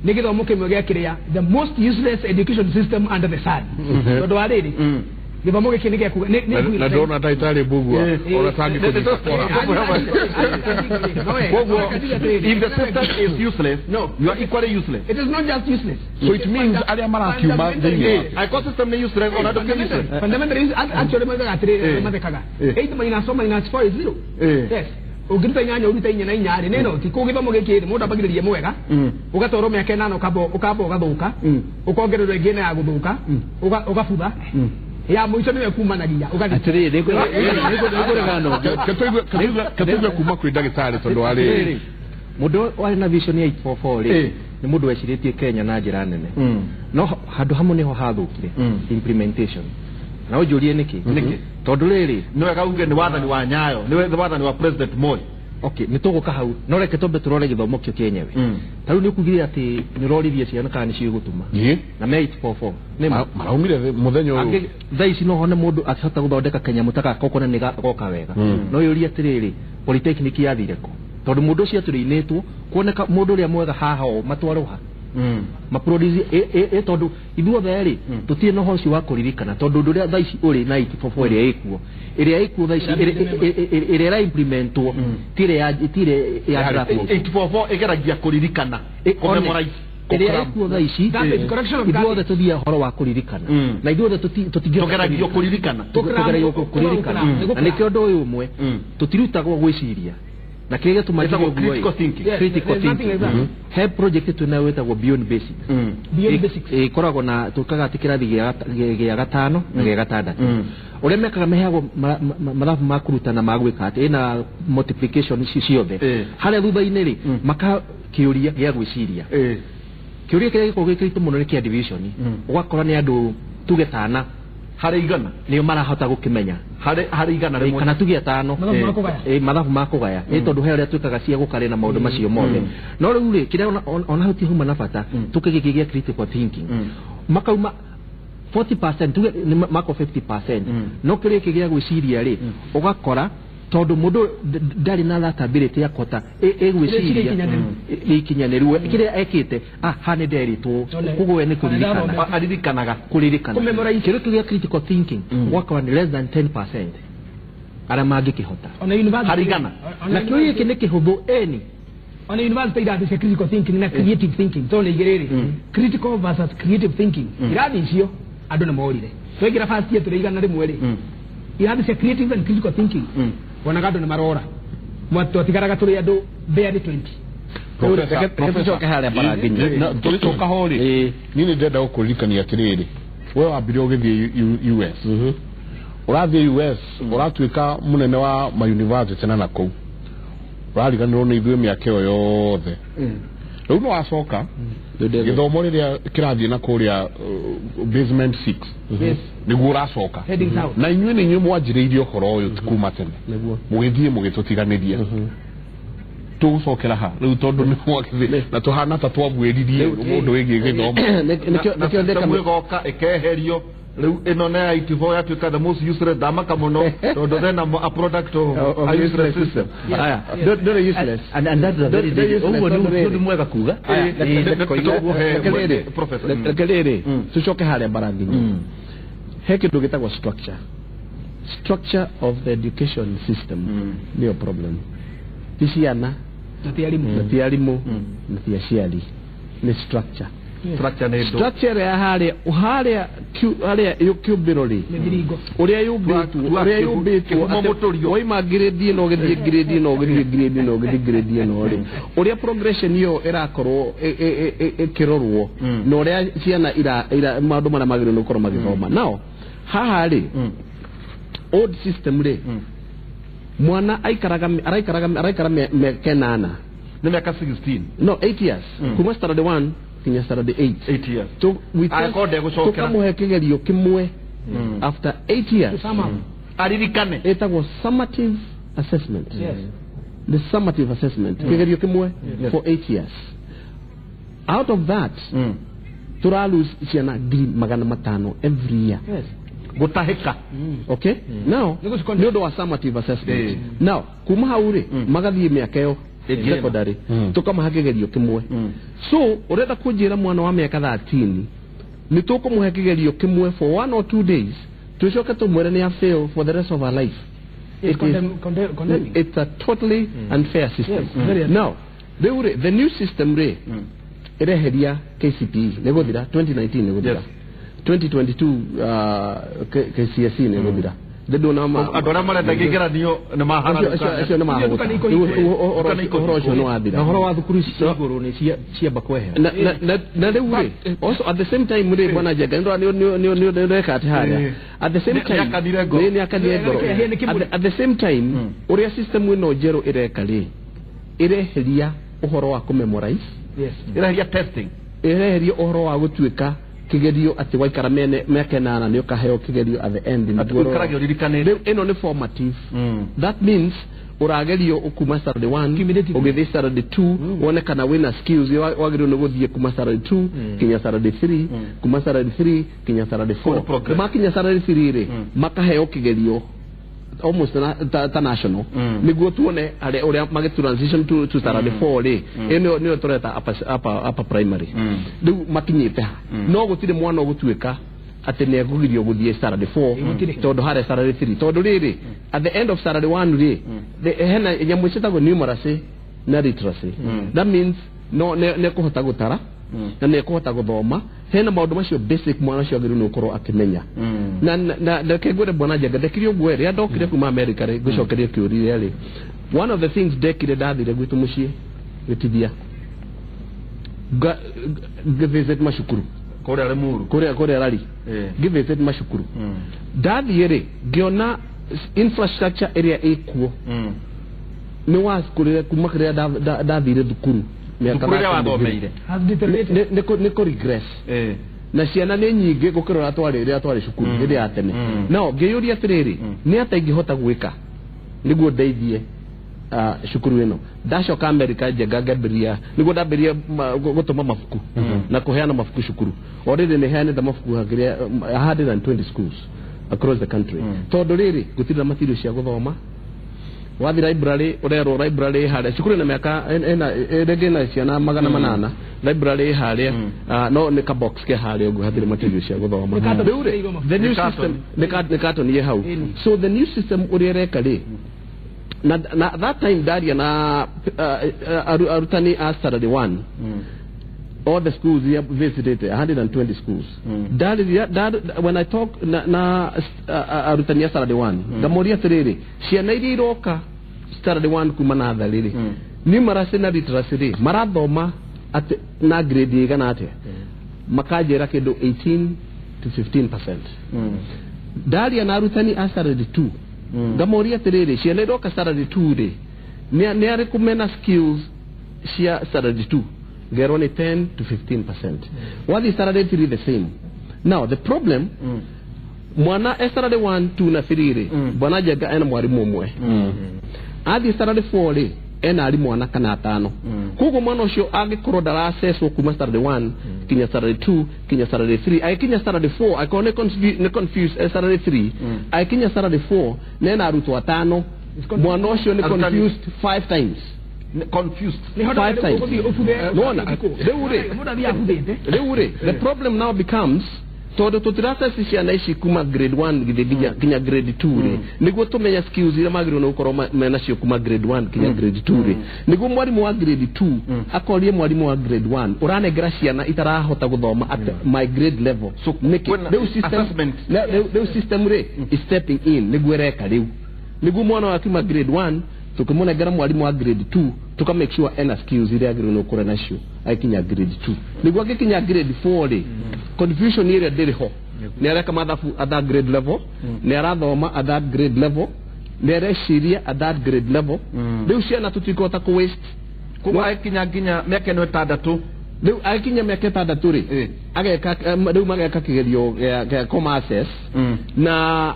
nĩ gĩthomo kĩmwe gĩa kĩrĩa the most useless education system under the sun, tondũ wa rĩrĩ, gĩthomo gĩkĩ nĩ gĩakuga na ndona ndagĩtarĩ Mbugua ona tangĩkũnyita kora. Koguo if the system is useless, No. you are equally useless. It is not just useless. So it means arĩa marakiuma thĩinĩ wa Angĩkorwo system nĩ useless, ona ndũkĩ useless. Fundamentally actually mathekaga atĩrĩrĩ, mathekaga 8 minus 4 minus 4 is 0. Yes, ũngĩruta inyanya ũrute inya na inya rĩ, nĩ noti. Kũu gĩthomo gĩkĩ rĩ, mũndũ ambagĩrĩria mwega, ũgatwarwo mĩaka 8, ũkamba ũgathũka, ũkongererwo ĩngĩ ĩna ya gũthũka, ũgabutha, ya mũico nĩwe kumanagia ũgathiĩ. Atĩrĩrĩ, nĩngũregana na Ketũigue kuma kwĩ ndagĩtarĩ, tondũ arĩ Mũndũ warĩ na vision ya 844 rĩ, nĩ mũndũ wecirĩtie Kenya na njĩra nene, no handũ hamwe nĩho hathũkire, implementation. Na ũnjũrie nĩkĩ? Nĩkĩ? Tondũ rĩrĩ, Nĩ wega uge nĩ wathani wa Nyayo, nĩ wathani wa President Moi. Okay, nĩ tũgũka hau, no reke twambe tũrore gĩthomo kĩo kĩenyewe. Ta rĩu nĩ ũkugire atĩ nĩ ũroririe ciana kana nĩ ciũĩ gũtuma na me 844 nĩ ma. Maraumire mũthenya ũyũ. Angĩ thaa ici no hone mũndũ akĩhota gũthondeka kanyamũ ta gaka ũkona nĩ goka wega. No yũrie atĩrĩrĩ, polytechnic yathire kũ? Tondũ mũndũ ũcio atũrĩinĩtwo kuoneka mũndũ ũrĩa mwega haha o matwarwo ha maproduce ĩ, tondũ ithuothe rĩ, tũtirĩ na ũhoro ũcio wa kũririkana, tondũ ũndũ ũrĩa thaa ici ũrĩ na 844 ĩrĩa ĩkuo, ĩrĩa ĩkuo thaa ici, ĩrĩa ĩra implementwo ti ĩrĩa ya draft. 844 ĩgeragia kũririkana, kũmemorize. Ĩrĩa ĩkuo thaa ici, Garbage, correction of ithuothe garbage. tũthiaga ũhoro wa kũririkana, na ithuothe tũtingĩhota Tũgeragio kũririkana. Tũgeragio kũririkana. Nĩ Na nĩkĩo ũndũ ũyũ ũmwe, tũtirutagwo gwĩciria. Na kĩrĩa gĩtũma Ĩtagwo critical thinking. Critical thinking. He project twĩnayo ĩtagwo Beyond Basics. Beyond Basics. Ĩkoragwo na tũkaga atĩ kĩrathi gĩa gatano na gĩa gatandatũ. Ũrĩa mekaga meheagwo mathabu ma kũrutana ma gwĩka atĩ ĩna multiplication ciothe. Harĩa thutha-inĩ rĩ maka kĩũria gĩa gwĩciria. Kĩũria kĩrĩa gĩkoragwo gĩ kĩritũ mũno nĩ kĩa division. Ũgakora nĩ andũ tuge tana harĩ igana nĩo marahota gũkĩmenya harĩ igana rĩmwe kana tuge atano mathabu ma kũgaya nĩ tondũ he ũrĩa twĩkaga cia gũkarĩ na maũndũ macio mothe. No rĩu rĩ kĩrĩa ona hau ti huma na bata tũkĩgĩkĩ gĩa critical thinking makauma 40% tuge mako 50% no kĩrĩa gĩa gwĩciria rĩ ũgakora tondũ mũndũ ndarĩ na that ability ya kũhota ĩgwĩciria ikinyanĩru kĩrĩa ekĩte ha nĩ nderitwo koguo we nĩ kũririkana aririkanaga kũririkana kĩrĩa kĩrĩa critical thinking ũgakora nĩ less than 10% arĩa mangĩkĩhota harĩ igana. Na kĩũria gĩkĩ nĩ kĩhũthũ ĩni ona university irathi cia critical thinking na creative thinking tondũ nĩ igĩrĩ rĩ critical versus creative thinking irathi icio andũ nĩ morire twaingĩra first year tũrĩ igana rĩmwe rĩ irathi cia creative and critical thinking wonaga andũ nĩ marora twatigaraga tũrĩ andũ barely 20. Tũcoke harĩa bara tũgĩcoka ho rĩ niĩ nĩ ndĩrenda gũkũririkania atĩrĩrĩ we wambire ũgĩthiĩ US ũrathiĩ US ũratuĩka mũnene wa ma university na nakũu ũrariganĩrwo nĩ ithuĩ mĩaka ĩyo yothe rĩu nĩ wacoka gĩthomo rĩrĩa kĩrathiĩ na kũrĩa basement 6 nĩguo ũracoka na inyuĩ nĩ inyuĩ mwanjĩrĩirie ũhoro ũyũ kuma tene mũgĩthiĩ mũgĩtũtiganĩria tũgũcokera ha rĩu tondũ nĩ mwagĩthĩ na tũhana ta twamwĩririe mũndũ wĩgiĩ gĩthomo nĩkĩo ndeka ĩkeherio rĩu ĩno nĩ ya 84 yatuĩka the most useless ndamaka mũno tondũ then I'm a product of a useless system. Ndũrĩ useless and that's a very ũguo nĩ ũndũ mwega kuga. Reke rĩrĩ tũcoke harĩa bara nginya he kĩndũ gĩtagwo structure of the education system nĩyo problem. Ti ciana na ti arimũ na ti arimũ na ti aciari nĩ structure. Structure ya harĩa harĩa kĩũmbĩro rĩ ũrĩa yũmbĩtwo waima grade ĩno ũgĩthiĩ grade ĩno ũgĩthiĩ grade ĩno ũgĩthiĩ grade ĩno rĩ ũrĩa progression ĩyo ĩrakorwo ĩkĩrorwo na ũrĩa ciana maũndũ marĩa magĩrĩirwo nĩ gũkorwo magĩthoma. Now haha rĩ old system rĩ mwana aikaraga araikara mĩaka ĩnana nĩ mĩaka 16 no 8 years kuma standard 1 kinya standard 8 8 years tukamũhe kĩgerio kĩmwe after 8 years aririkane ĩtagwo summative assessment. The summative assessment kĩgerio kĩmwe for 8 years. Out of that tũra lose ciana 500,000 every year gũtahĩka. Okay now nĩ ũndũ wa summative assessment. Now kuma hau rĩ magathiĩ mĩaka ĩyo secondary tukamaha kĩgerio kĩmwe. So ũrenda kũnjĩra mwana wa mĩaka 13 nĩ tũkũmũhe kĩgerio kĩmwe for 1 or 2 days tũcoke tũmwĩre nĩ a fail for the rest of our life. It's a totally unfair system. Now rĩu rĩ the new system rĩ ĩreheria KCPE nĩ gũthira 2019 nĩ gũthira 2022 KCSE nĩ gũthira andũ arĩa marenda kĩgeranio nĩ acio nĩ mahũta ũhoro ũcio nĩ wathira. Na ũhoro wa thukuru ici cia igũrũ nĩ ciamba kwehera na rĩu rĩ also at the same time rĩ bwana Njenga nĩ ũreka atĩ harĩa at the same time nĩ akanire ngoro at the same time ũrĩa system ĩno njerũ ĩreka rĩ ĩreheria ũhoro wa kũmemorize ĩreheria testing ĩreheria ũhoro wa gũtuĩka kĩgerio atĩ waikara mĩaka ĩnana nĩ ũkaheo kĩgerio at the end rĩu ĩno nĩ formative. That means ũragerio kuma standard 1 ũgĩthiĩ standard 2 wone kana wĩna skills wagĩrĩirwo nĩ gũthiĩ kuma standard 2 kinya standard 3 kuma standard 3 kinya standard 4 makinya standard 3 rĩ makaheo kĩgerio almost ta national niguo tuone uria magi transition to standard 4 ri ino niyo tureta upper primary riu makinyite ha no gutire mwana ugutuika ati ni egugirio guthie standard 4 tondu hare standard 3 tondu riri at the end of standard 1 ri hena nyamu citagwo numeracy na literacy. That means no ne kuhota gutara na ne kuhota guthoma hena maundu macio basic mwana cio agĩrĩirwo nĩ gũkorwo akĩmenya. Na reke ngwĩre bwana Njenga ndekire ũguo rĩrĩa ndokire kuma America rĩ ngũcokerie kĩũria rĩ One of the things ndekire ndathire gwitũ mũciĩ gĩtithia ngĩvisit macukuru kũrĩa Limuru, kũrĩa Rari, ngĩvisit macukuru. Ndathiĩ rĩ, ngĩona infrastructure ĩrĩa ĩkuo nĩ wacukũrĩre kuma kĩrĩa ndathire thukuru mĩaka ĩrĩa wathomeire nĩ kũ regress na ciana nĩ nyingĩ gũkĩra ũrĩa twarĩ cukuru hĩndĩ ya tene. No ngĩyũria atĩrĩrĩ, nĩ atĩa ingĩhota gwĩka nĩguo ndeithie cukuru ĩno? Ndacoka America Njenga ngambĩrĩria, nĩguo ndambĩrĩria gũtũma mabuku na kũheana mabuku cukuru. Already nĩ heanĩte mabuku hakĩrĩa 120 schools across the country. Tondũ rĩrĩ, gũtirĩ na material cia gũthoma. Wathi library ũrerwo library harĩa cukuru ĩna mĩaka rĩngĩ ĩna ciana 800, library harĩa no nĩ ka box ke harĩa ũguo, hatirĩ material cia gũthoma. Rĩu rĩ, the new system nĩ carton ĩ hau. So the new system ũrĩa ĩreka rĩ, na that time ndaria na arutani a Saturday 1, all the schools here visited 120 schools. When I talk na arutani a Saturday 1, ngamoria atĩrĩrĩ, ciana iria iroka Saturday 1 kuma natharĩ rĩ, numeracy na literacy rĩ, marathoma atĩ na grade ĩigana atĩa? Makanjĩra kĩndũ 18 to 15%. Ndaria na arutani a Saturday 2, ngamoria atĩrĩrĩ, ciana iroka Saturday 2 rĩ, nĩ arĩkũ mena skills cia Saturday 2? Ngerwo nĩ 10 to 15%. Wathi Saturday 3 the same. Now the problem, mwana e Saturday 1, 2 na 3 rĩ, bwana Njenga ena mwarimũ ũmwe. Athi Saturday 4 rĩ, ena arimũ ana kana atano. Koguo mwana ũcio angĩkorwo ndaracecwo kuma Saturday 1 kinya Saturday 2 kinya Saturday 3, agĩkinya Saturday 4 angĩkorwo nĩ confused e Saturday 3, agĩkinya Saturday 4 nena arutwo atano, mwana ũcio nĩ confused 5 times. Confused 5 times. Nona rĩu rĩ, the problem now becomes tondũ tũtiraceci ciana ici kuma grade 1 nginya grade 2 rĩ, nĩguo tũmenye skills iria magĩrĩirwo nĩ gũkorwo menacio kuma grade 1 nginya grade 2 rĩ, nĩguo mwarimũ wa grade 2 akorie mwarimũ wa grade 1 ũranengera ciana itarahota gũthoma at my grade level. So nĩkĩ rĩu system rĩ is stepping in, nĩguo ĩreka rĩu, nĩguo mwana wa kuma grade 1 tukĩmũnengera mwarimũ wa grade 2 tuka make sure ena skills iria agĩrĩirwo nĩ gũkorwo nacio agĩkinya grade 2, nĩguo agĩkinya grade 4 rĩ, confusion ĩrĩa ndĩrĩ ho, nĩ areka mathabu at that grade level, nĩ arathoma at that grade level, nĩ areciria at that grade level. Rĩu ciana tũtikũhota kũ waste. Koguo agĩkinya nginya mĩaka ĩno ĩtandatũ, rĩu agĩkinya mĩaka ĩtandatũ rĩ, ageka rĩu mageka kĩgerio gĩa commerce, na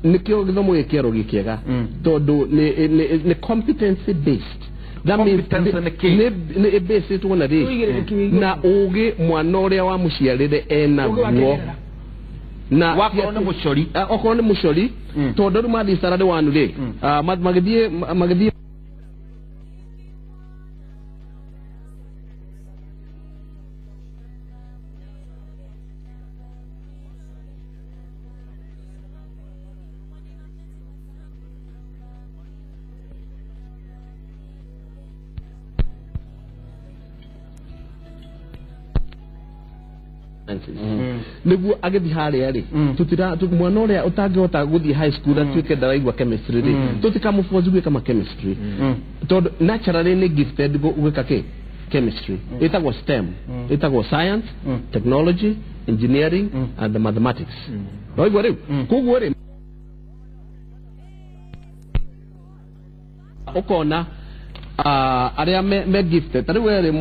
nĩkĩo gĩthomo gĩkĩerwo gĩkĩega tondũ nĩ competency based. That means nĩ based na rĩ na ũgĩ mwana ũrĩa wamũciarĩre enaguo, na wakorwo nĩ mũcori, okorwo nĩ mũcori, tondũ rĩu mathiĩ Saturday 1 rĩ, magĩthiĩ nĩguo agĩthiĩ harĩa rĩ, tũtira mwana ũrĩa ũtangĩhota gũthiĩ high school atuĩke ndaraigua chemistry rĩ, tũtikamũforce gwĩka ma chemistry tondũ naturally nĩ gifted gwĩka kĩ chemistry. Ĩtagwo STEM, ĩtagwo science, technology, engineering and the mathematics. Waigua rĩu? Koguo rĩ, ũkona arĩa me gifted, ta rĩu we rĩ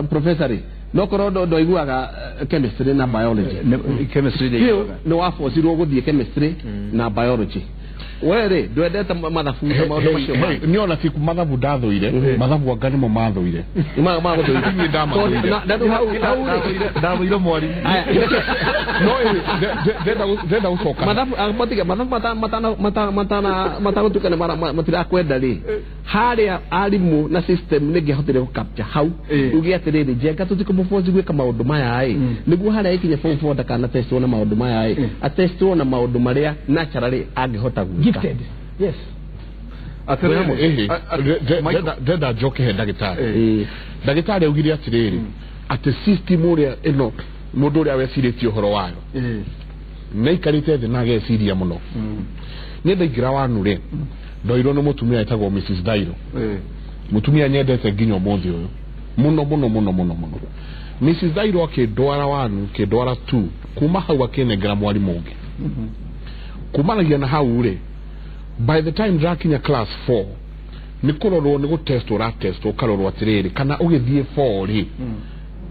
professor rĩ, no korwo ndoiguaga chemistry na biology, chemistry nĩ waforcirwo gũthiĩ chemistry na biology. We rĩ, ndwendete mathabu na maũndũ macio ma niĩ ona ti mathabu ndathũire, mathabu anga nĩmo mathũire, magũthũire. Na rĩu hau rĩ, ndathũire mwarimũ. No ndenda gũcoka mathabu, matige mathabu matagũtuĩka nĩ matirakwenda rĩ, harĩa arimũ na system nĩngĩahotire gũ capture hau uge atĩrĩrĩ, Njenga tũtikũmũforce gwĩka maũndũ maya ĩ, nĩguo harĩa ĩkinye form 4 ndakana testwo na maũndũ maya ĩ, atestwo na maũndũ marĩa naturally angĩhota gwĩka. Gifted. Yes. Ndenda njoke he ndagĩtarĩ. Ndagĩtarĩ augire atĩrĩrĩ, atĩ system ũrĩa ĩno mũndũ ũrĩa wecirĩtie ũhoro wayo nĩ aikarĩte thĩ na ageciria mũno. Niĩ ndaingĩra wanu rĩ, Ndoirwo nĩ mũtumia etagwo Mrs. Dairo. Mũtumia nyendete nginya ũmũthĩ ũyũ mũno mũno mũno mũno mũno. Mrs. Dairo akĩndwara 1 akĩndwara 2, kuma hau akĩnengera mwarimũ ũngĩ. Kumanagia na hau rĩ, by the time ndĩrakinya class 4 nĩ kũrorwo, nĩ gũtestwo, ũratestwo ũkarorwo atĩrĩrĩ kana ũgĩthiĩ 4 rĩ,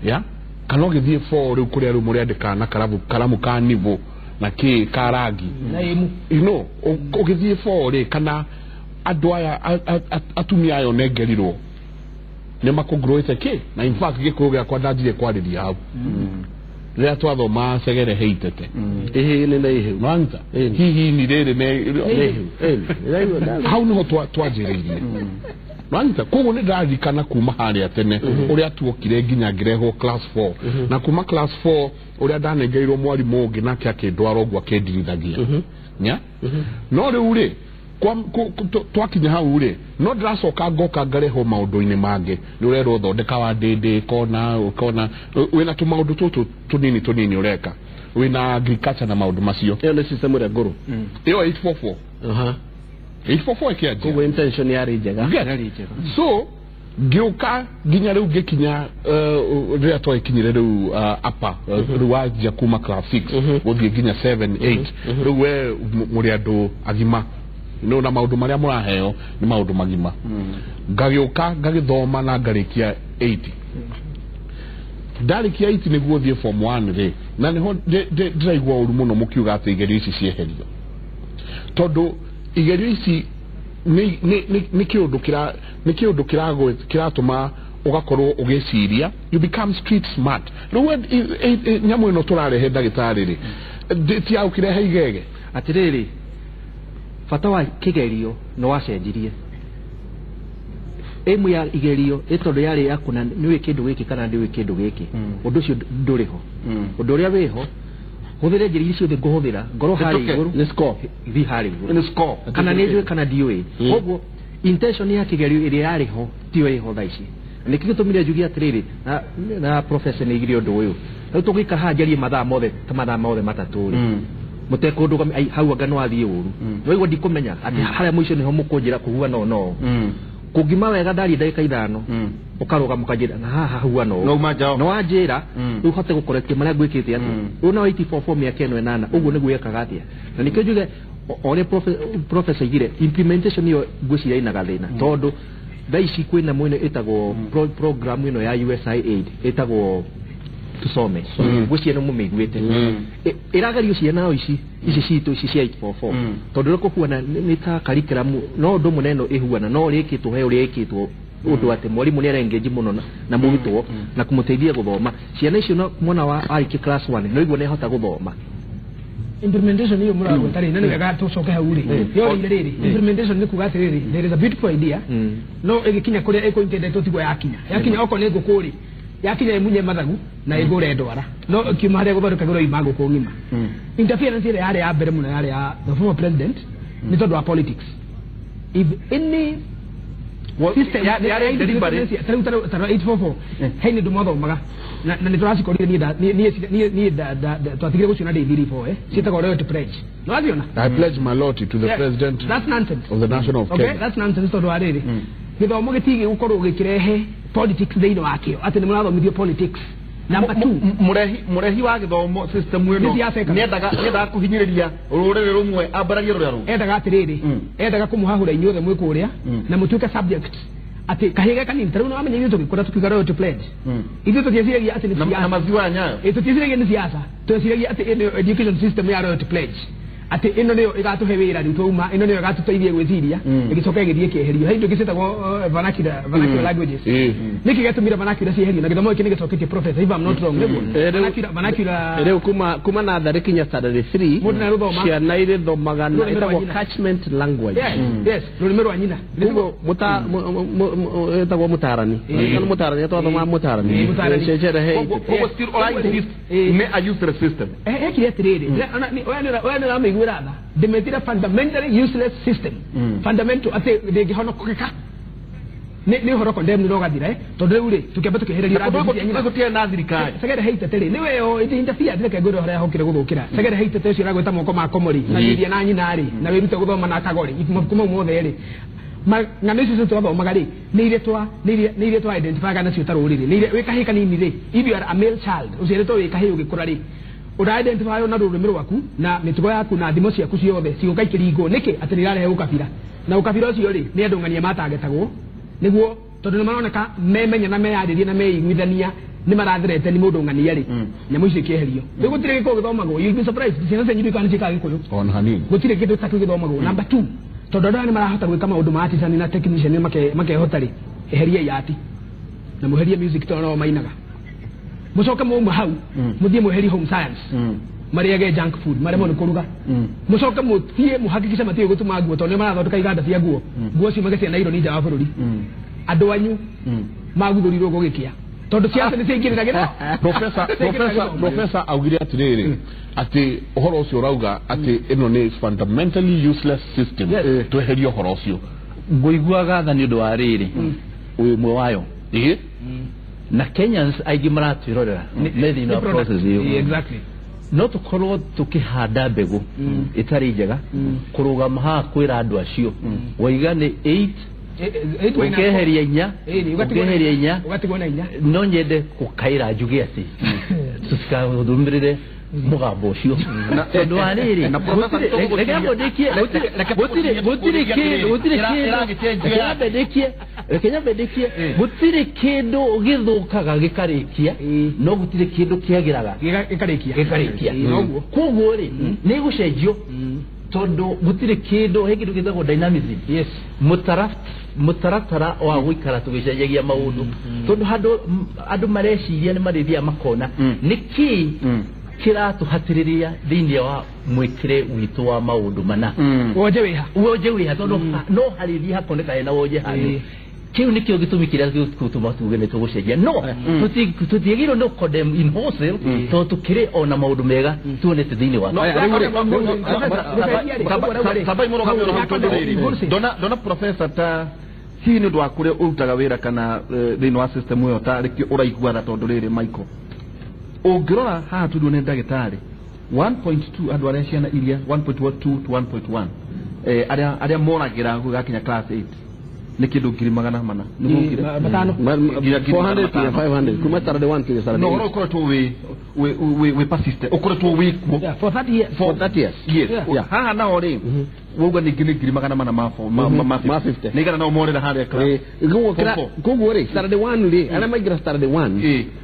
ya kana ũgĩthiĩ 4 rĩu kũrĩa rĩu mũrĩandĩkaga na karamu ka nivo na kĩ ka rangi na ĩmu, you know, ũgĩthiĩ 4 rĩ, kana andũ aya atumia aya ũnengerirwo nĩ makũnguruĩte kĩ. Na in fact gĩkũyũ gĩakwa ndanjirie kwarĩria hau rĩrĩa twathoma cegere heitete Ĩhĩ nĩ na iheu. Nwanyita hihi ni rĩrĩ ne hau nĩho twanjĩrĩirie. Nwanyita koguo nĩ ndĩraririkana kuma harĩa tene ũrĩa tuokire nginya ngĩrehwo class 4, na kuma class 4 ũrĩa ndanengerirwo mwarimũ ũngĩ nake akĩndwara ũguo akĩndirithagia. Nya no rĩu rĩ twakinya hau rĩ, no ndĩracoka ngoka ngarehwo maũndũ-inĩ mangĩ. Nĩ ũrerwo thondeka wa ndĩndĩ kona ũkona wĩna tũmaũndũ tũtũ tũnini tũnini ũreka wĩna agriculture na maũndũ macio. Ĩyo nĩ system ĩrĩa ngũrũ. Ĩyo 844. 844 ĩkĩanjia. Koguo intention yarĩ njega. So ngĩũka nginya rĩu ngĩkinya rĩrĩa twagĩkinyire rĩu upper, rĩu wanjia kuma class 6 gũthiĩ nginya 7 8, rĩu we mũrĩ andũ agima no na maũndũ marĩa mũraheo nĩ maũndũ magima. Ngagĩũka ngagĩthoma na ngarĩkia 8. Ndarĩkia 8 nĩguo thiĩ form 1 rĩ, na nĩho ndĩraigua ũru mũno mũkiuga atĩ igerio ici cieherio, tondũ igerio ici nĩ kĩũndũ kĩratũma ũgakorwo ũgĩciria, you become street smart. Rĩu nyamũ ĩno tũrarehe ndagĩtarĩ rĩ, ti ya ũkĩrehe igege. Atĩrĩrĩ, bata wa kĩgerio nĩ wacenjirie. Ĩmu ya igerio ĩ tondũ yarĩ ya kũna nĩũĩ kĩndũ gĩkĩ kana ndĩũĩ kĩndũ gĩkĩ, ũndũ ũcio ndũrĩ ho. Ũndũ ũrĩa wĩho, hũthĩre njĩra iria ciothe ngũhũthĩra, ngorwo harĩa igũrũ, Nĩ score. Thiĩ harĩa igũrũ. Nĩ score. Kana nĩ njũĩ kana ndiũĩ. Koguo intention ya kĩgerio ĩrĩa yarĩ ho tiyo ĩho thaa ici. Na nĩkĩo gĩtũmire njuge atĩrĩrĩ, na professor nĩ aigire ũndũ ũyũ. Rĩu tũgĩikara haha njarie mathaa mothe ta mathaa mothe matatũ rĩ, mũtekũndũgamia hau anga no athiĩ ũru. Waigua ndikũmenya atĩ harĩa mũico nĩho mũkũnjĩra kũhuana no. Kũngima wega ndaria ndagĩka 5, ũkarũgama ũkanjĩra na haha huana ũũ. No uma njao. No wanjĩra rĩu hote gũkorekia marĩa ngwĩkĩte atĩa. Rĩu no 844 mĩaka ĩno ĩnana ũguo nĩguo ekaga atĩa. Na nĩkĩo njuge o ũrĩa professor aigire, implementation ĩyo ngwĩciria ĩna gathĩna, tondũ thaa ici kwĩna mwena ĩtagwo program ĩno ya USAID ĩtagwo Tusome. Ngwĩciria nĩ mũmĩiguĩte. Ĩragerio ciana o ici citũ ici cia 844, tondũ ũrĩa kũhuana nĩ ta curriculum, no ũndũ mũnene ĩhuana no ũrĩa ĩkĩtwo he ũrĩa ĩkĩtwo ũndũ atĩ mwarimũ nĩ arengage mũno na mũrutwo na kũmũteithia gũthoma. Ciana icio no mwana wa arĩkia class 1 no igua nĩ ahota gũthoma. Implementation hiyo mũragweta rĩ, na nĩ wega tũcoke hau rĩ, yorĩire rĩrĩ implementation nĩ kuga atĩrĩrĩ, there is a beautiful idea, no ĩgĩkinya kũrĩa ĩkũ tiguo yakinya okorwo nĩ ngũkũ rĩ, yakinya ĩmunye mathagu na ĩgũre ndwara, no kiuma harĩa gũthondekagĩrwo ima ngũkũ ng'ima. Interference ĩrĩa yarĩ ya mbere mũno yarĩ ya the former president nĩ tondũ wa politics. If any system yarĩ deliberate. Tarĩu 844 he nĩ ũndũ mwathomaga na nĩ tũracikorire niĩ twatigire gũciona ndĩ 3 4 ciĩtagwo loyalty pledge. Nĩ waciona? I pledge my loyalty to the president. That's nonsense. Of the nation of Okay, Kenya. that's nonsense tondũ wa rĩrĩ, gĩthomo gĩtigĩ gũkorwo gĩkĩrehe politics thĩinĩ wakĩo atĩ nĩ mũrathomithio politics. Number 2, Mũrehi wa gĩthomo system ĩno Nĩ siasa ĩkaga. nĩendaga kũhinyĩrĩria rũrĩrĩ rũmwe ambaragie rũrĩa rũngĩ. Endaga atĩrĩrĩ, endaga kũmũhahũra inyuothe mwĩ kũrĩa na mũtuĩke subject atĩ kahĩga kanini. Ta rĩu nĩwamenya ithuĩ tũgĩkũra tũkiuga loyalty pledge, ithuĩ tũtieciragia atĩ nĩ Na siasa. maziwa ya Nyayo. Tũtieciragia nĩ siasa, tweciragia atĩ ĩno education system ya loyalty pledge atĩ ĩno nĩyo ĩgatũhe wĩra rĩu twauma, ĩno nĩyo ĩgatũteithia gwĩciria, ĩgĩcoka ĩgĩthiĩ ĩkĩeherio. He indo ingĩ ciĩtagwo vernacular languages. Nĩkĩ gĩatũmire vernacular cieherio? Na gĩthomo gĩkĩ nĩ gĩcoketie professor, if I'm not wrong, nĩguo vernacular Rĩu kuma natharĩ kinya standard 3 Mũndũ nĩarũthoma. ciana irĩthomaga na Rũrĩmĩ rwa ĩtagwo nyina. catchment language. Yes, rũrĩmĩ rwa nyina. Koguo ĩtagwo mũtarani. Nĩ mũtarani twathomaga mũtarani. Mũtarani. Cecere he Koguo still ũra insist nĩ a useless system. Ekire atĩrĩrĩ, we nĩ ũramĩiguĩra tha, ndĩmĩtire fundamentally useless system, fundamental atĩ ndĩngĩhonokeka. Nĩ ũhoro condemn no gathira tondũ rĩu rĩ tũkĩamba tũkĩehereria gũtirĩ na thirikari Segere heitete rĩ nĩwe yo interfere reke ngwĩre ũrĩa hokire gũthũkĩra. Segere heitete ũcio ũragwĩta moko ma komori na gĩthia na nyina rĩ na wĩrute gũthoma na kagori mabuku mau mothe rĩ ng'ano icio twathomaga rĩ nĩ iria twa identify nacio ta rũrĩrĩ nĩ iria wĩ kahĩĩ kanini rĩ, if you are a male child ũciarĩtwo wĩ kahĩĩ ũgĩkũra rĩ ũra identify na rũrĩmĩ rwaku na mĩtugo yaku na thimo ciaku ciothe cigũka ikĩringwo nĩkĩ atĩ nĩ irarehe ũkabira na ũkabira ũcio rĩ nĩ andũ ng'ania matagetagwo nĩguo tondũ nĩ maroneka memenya na meyarĩria na meiguithania nĩ marathirete nĩ mũndũ ng'ania rĩ nyamũ icio ikĩeherio. Rĩu gũtirĩ gĩkũyũ gĩthomagwo, you'll be surprised, ciana cianyu kana nĩ ciĩkaga gĩkũyũ ona hanini, gũtirĩ kĩndũ ta kĩu gĩthomagwo. Number 2, tondũ andũ aya nĩ marahota gwĩka maũndũ ma artisan na technician makehota rĩ, eheriai ati na mũherie music tondũ no mainaga, mũcoke mwauma hau mũthiĩ mweherie home science marĩage junk food maremwo nĩ kũruga, mũcoke mũthiĩ mũhakikishe matiũĩ gũtuma nguo tondũ nĩ marathondeka iganda cia nguo, nguo ciumage cia naironi nja wa bũrũri. Andũ anyu maguthũrirwo gũgĩkĩa tondũ ciaca nĩ ciaingĩrĩra. Professor augire atĩrĩrĩ atĩ ũhoro ũcio ũrauga atĩ ĩno nĩ fundamentally useless system, tweherie ũhoro ũcio. Ngũiguaga tha nĩ ũndũ wa rĩrĩ wĩ ũmwe wayo na Kenyans aingĩ maratwĩrorera me thĩinĩ wa process ĩyo. Exactly. No tũkorwo tũkĩhanda mbegũ ĩtarĩ njega kũrũgama haha kwĩra andũ acio waiga nĩ 8 ũkeheria inya ũkeheria inya ũgatigwo na inya. No nyende gũkaĩra njuge atĩ tũtikarũmĩrĩre mũgambo ũcio tondũ wa rĩrĩ reke nyambe ndĩkie gũtirĩ kĩndũ gĩthũkaga gĩkarĩkia no gũtirĩ kĩndũ kĩagĩraga gĩkarĩkia. Koguo rĩ nĩ gũcenjio tondũ gũtirĩ kĩndũ he kĩndũ gĩtagwo dynamism. Yes. Mũtaratara wa gũikara tũgĩcenjagia maũndũ tondũ andũ mareciria nĩ marĩthiaga makona nĩkĩ kĩratũhatĩrĩria thĩinĩ wa mwĩkĩre witũ wa maũndũ mana wonje wĩha wonje wĩha tondũ no harĩthiĩ hakoneka hena wonje handũ. Kĩu nĩkĩo gĩtũmi kĩrĩa gĩgũtũma tuge nĩ tũgũcenjia no tũtiagĩrĩirwo nĩ condemn in wholesale tondũ tũkĩrĩ ona maũndũ mega tuonete thĩinĩ wa tambai mũrũgame oro hau tondũ rĩrĩ ndona professor ta hihi nĩ ũndũ wa kũrĩa ũrutaga wĩra kana thĩinĩ wa system ĩyo ta rĩkĩo ũraiguaga tondũ rĩrĩ Michael ũngĩrora haha tũrĩ nĩ ndagĩtarĩ 1.2 andũ arĩa ciana iria 1.2 to 1.1 arĩa moragĩra gũgakinya class 8 nĩ kĩndũ 400 matano 400 to 500 kuma standard 1 to standard 8 no ũhoro ũkoretwo wĩ persistent ũkoretwo wĩ kuo for 30 years for 30 years. Yes. Haha nao rĩ wauga nĩ 400 ma 50 nĩ igana nao morĩra harĩa class koguo rĩ standard 1 rĩ arĩa maingĩra standard 1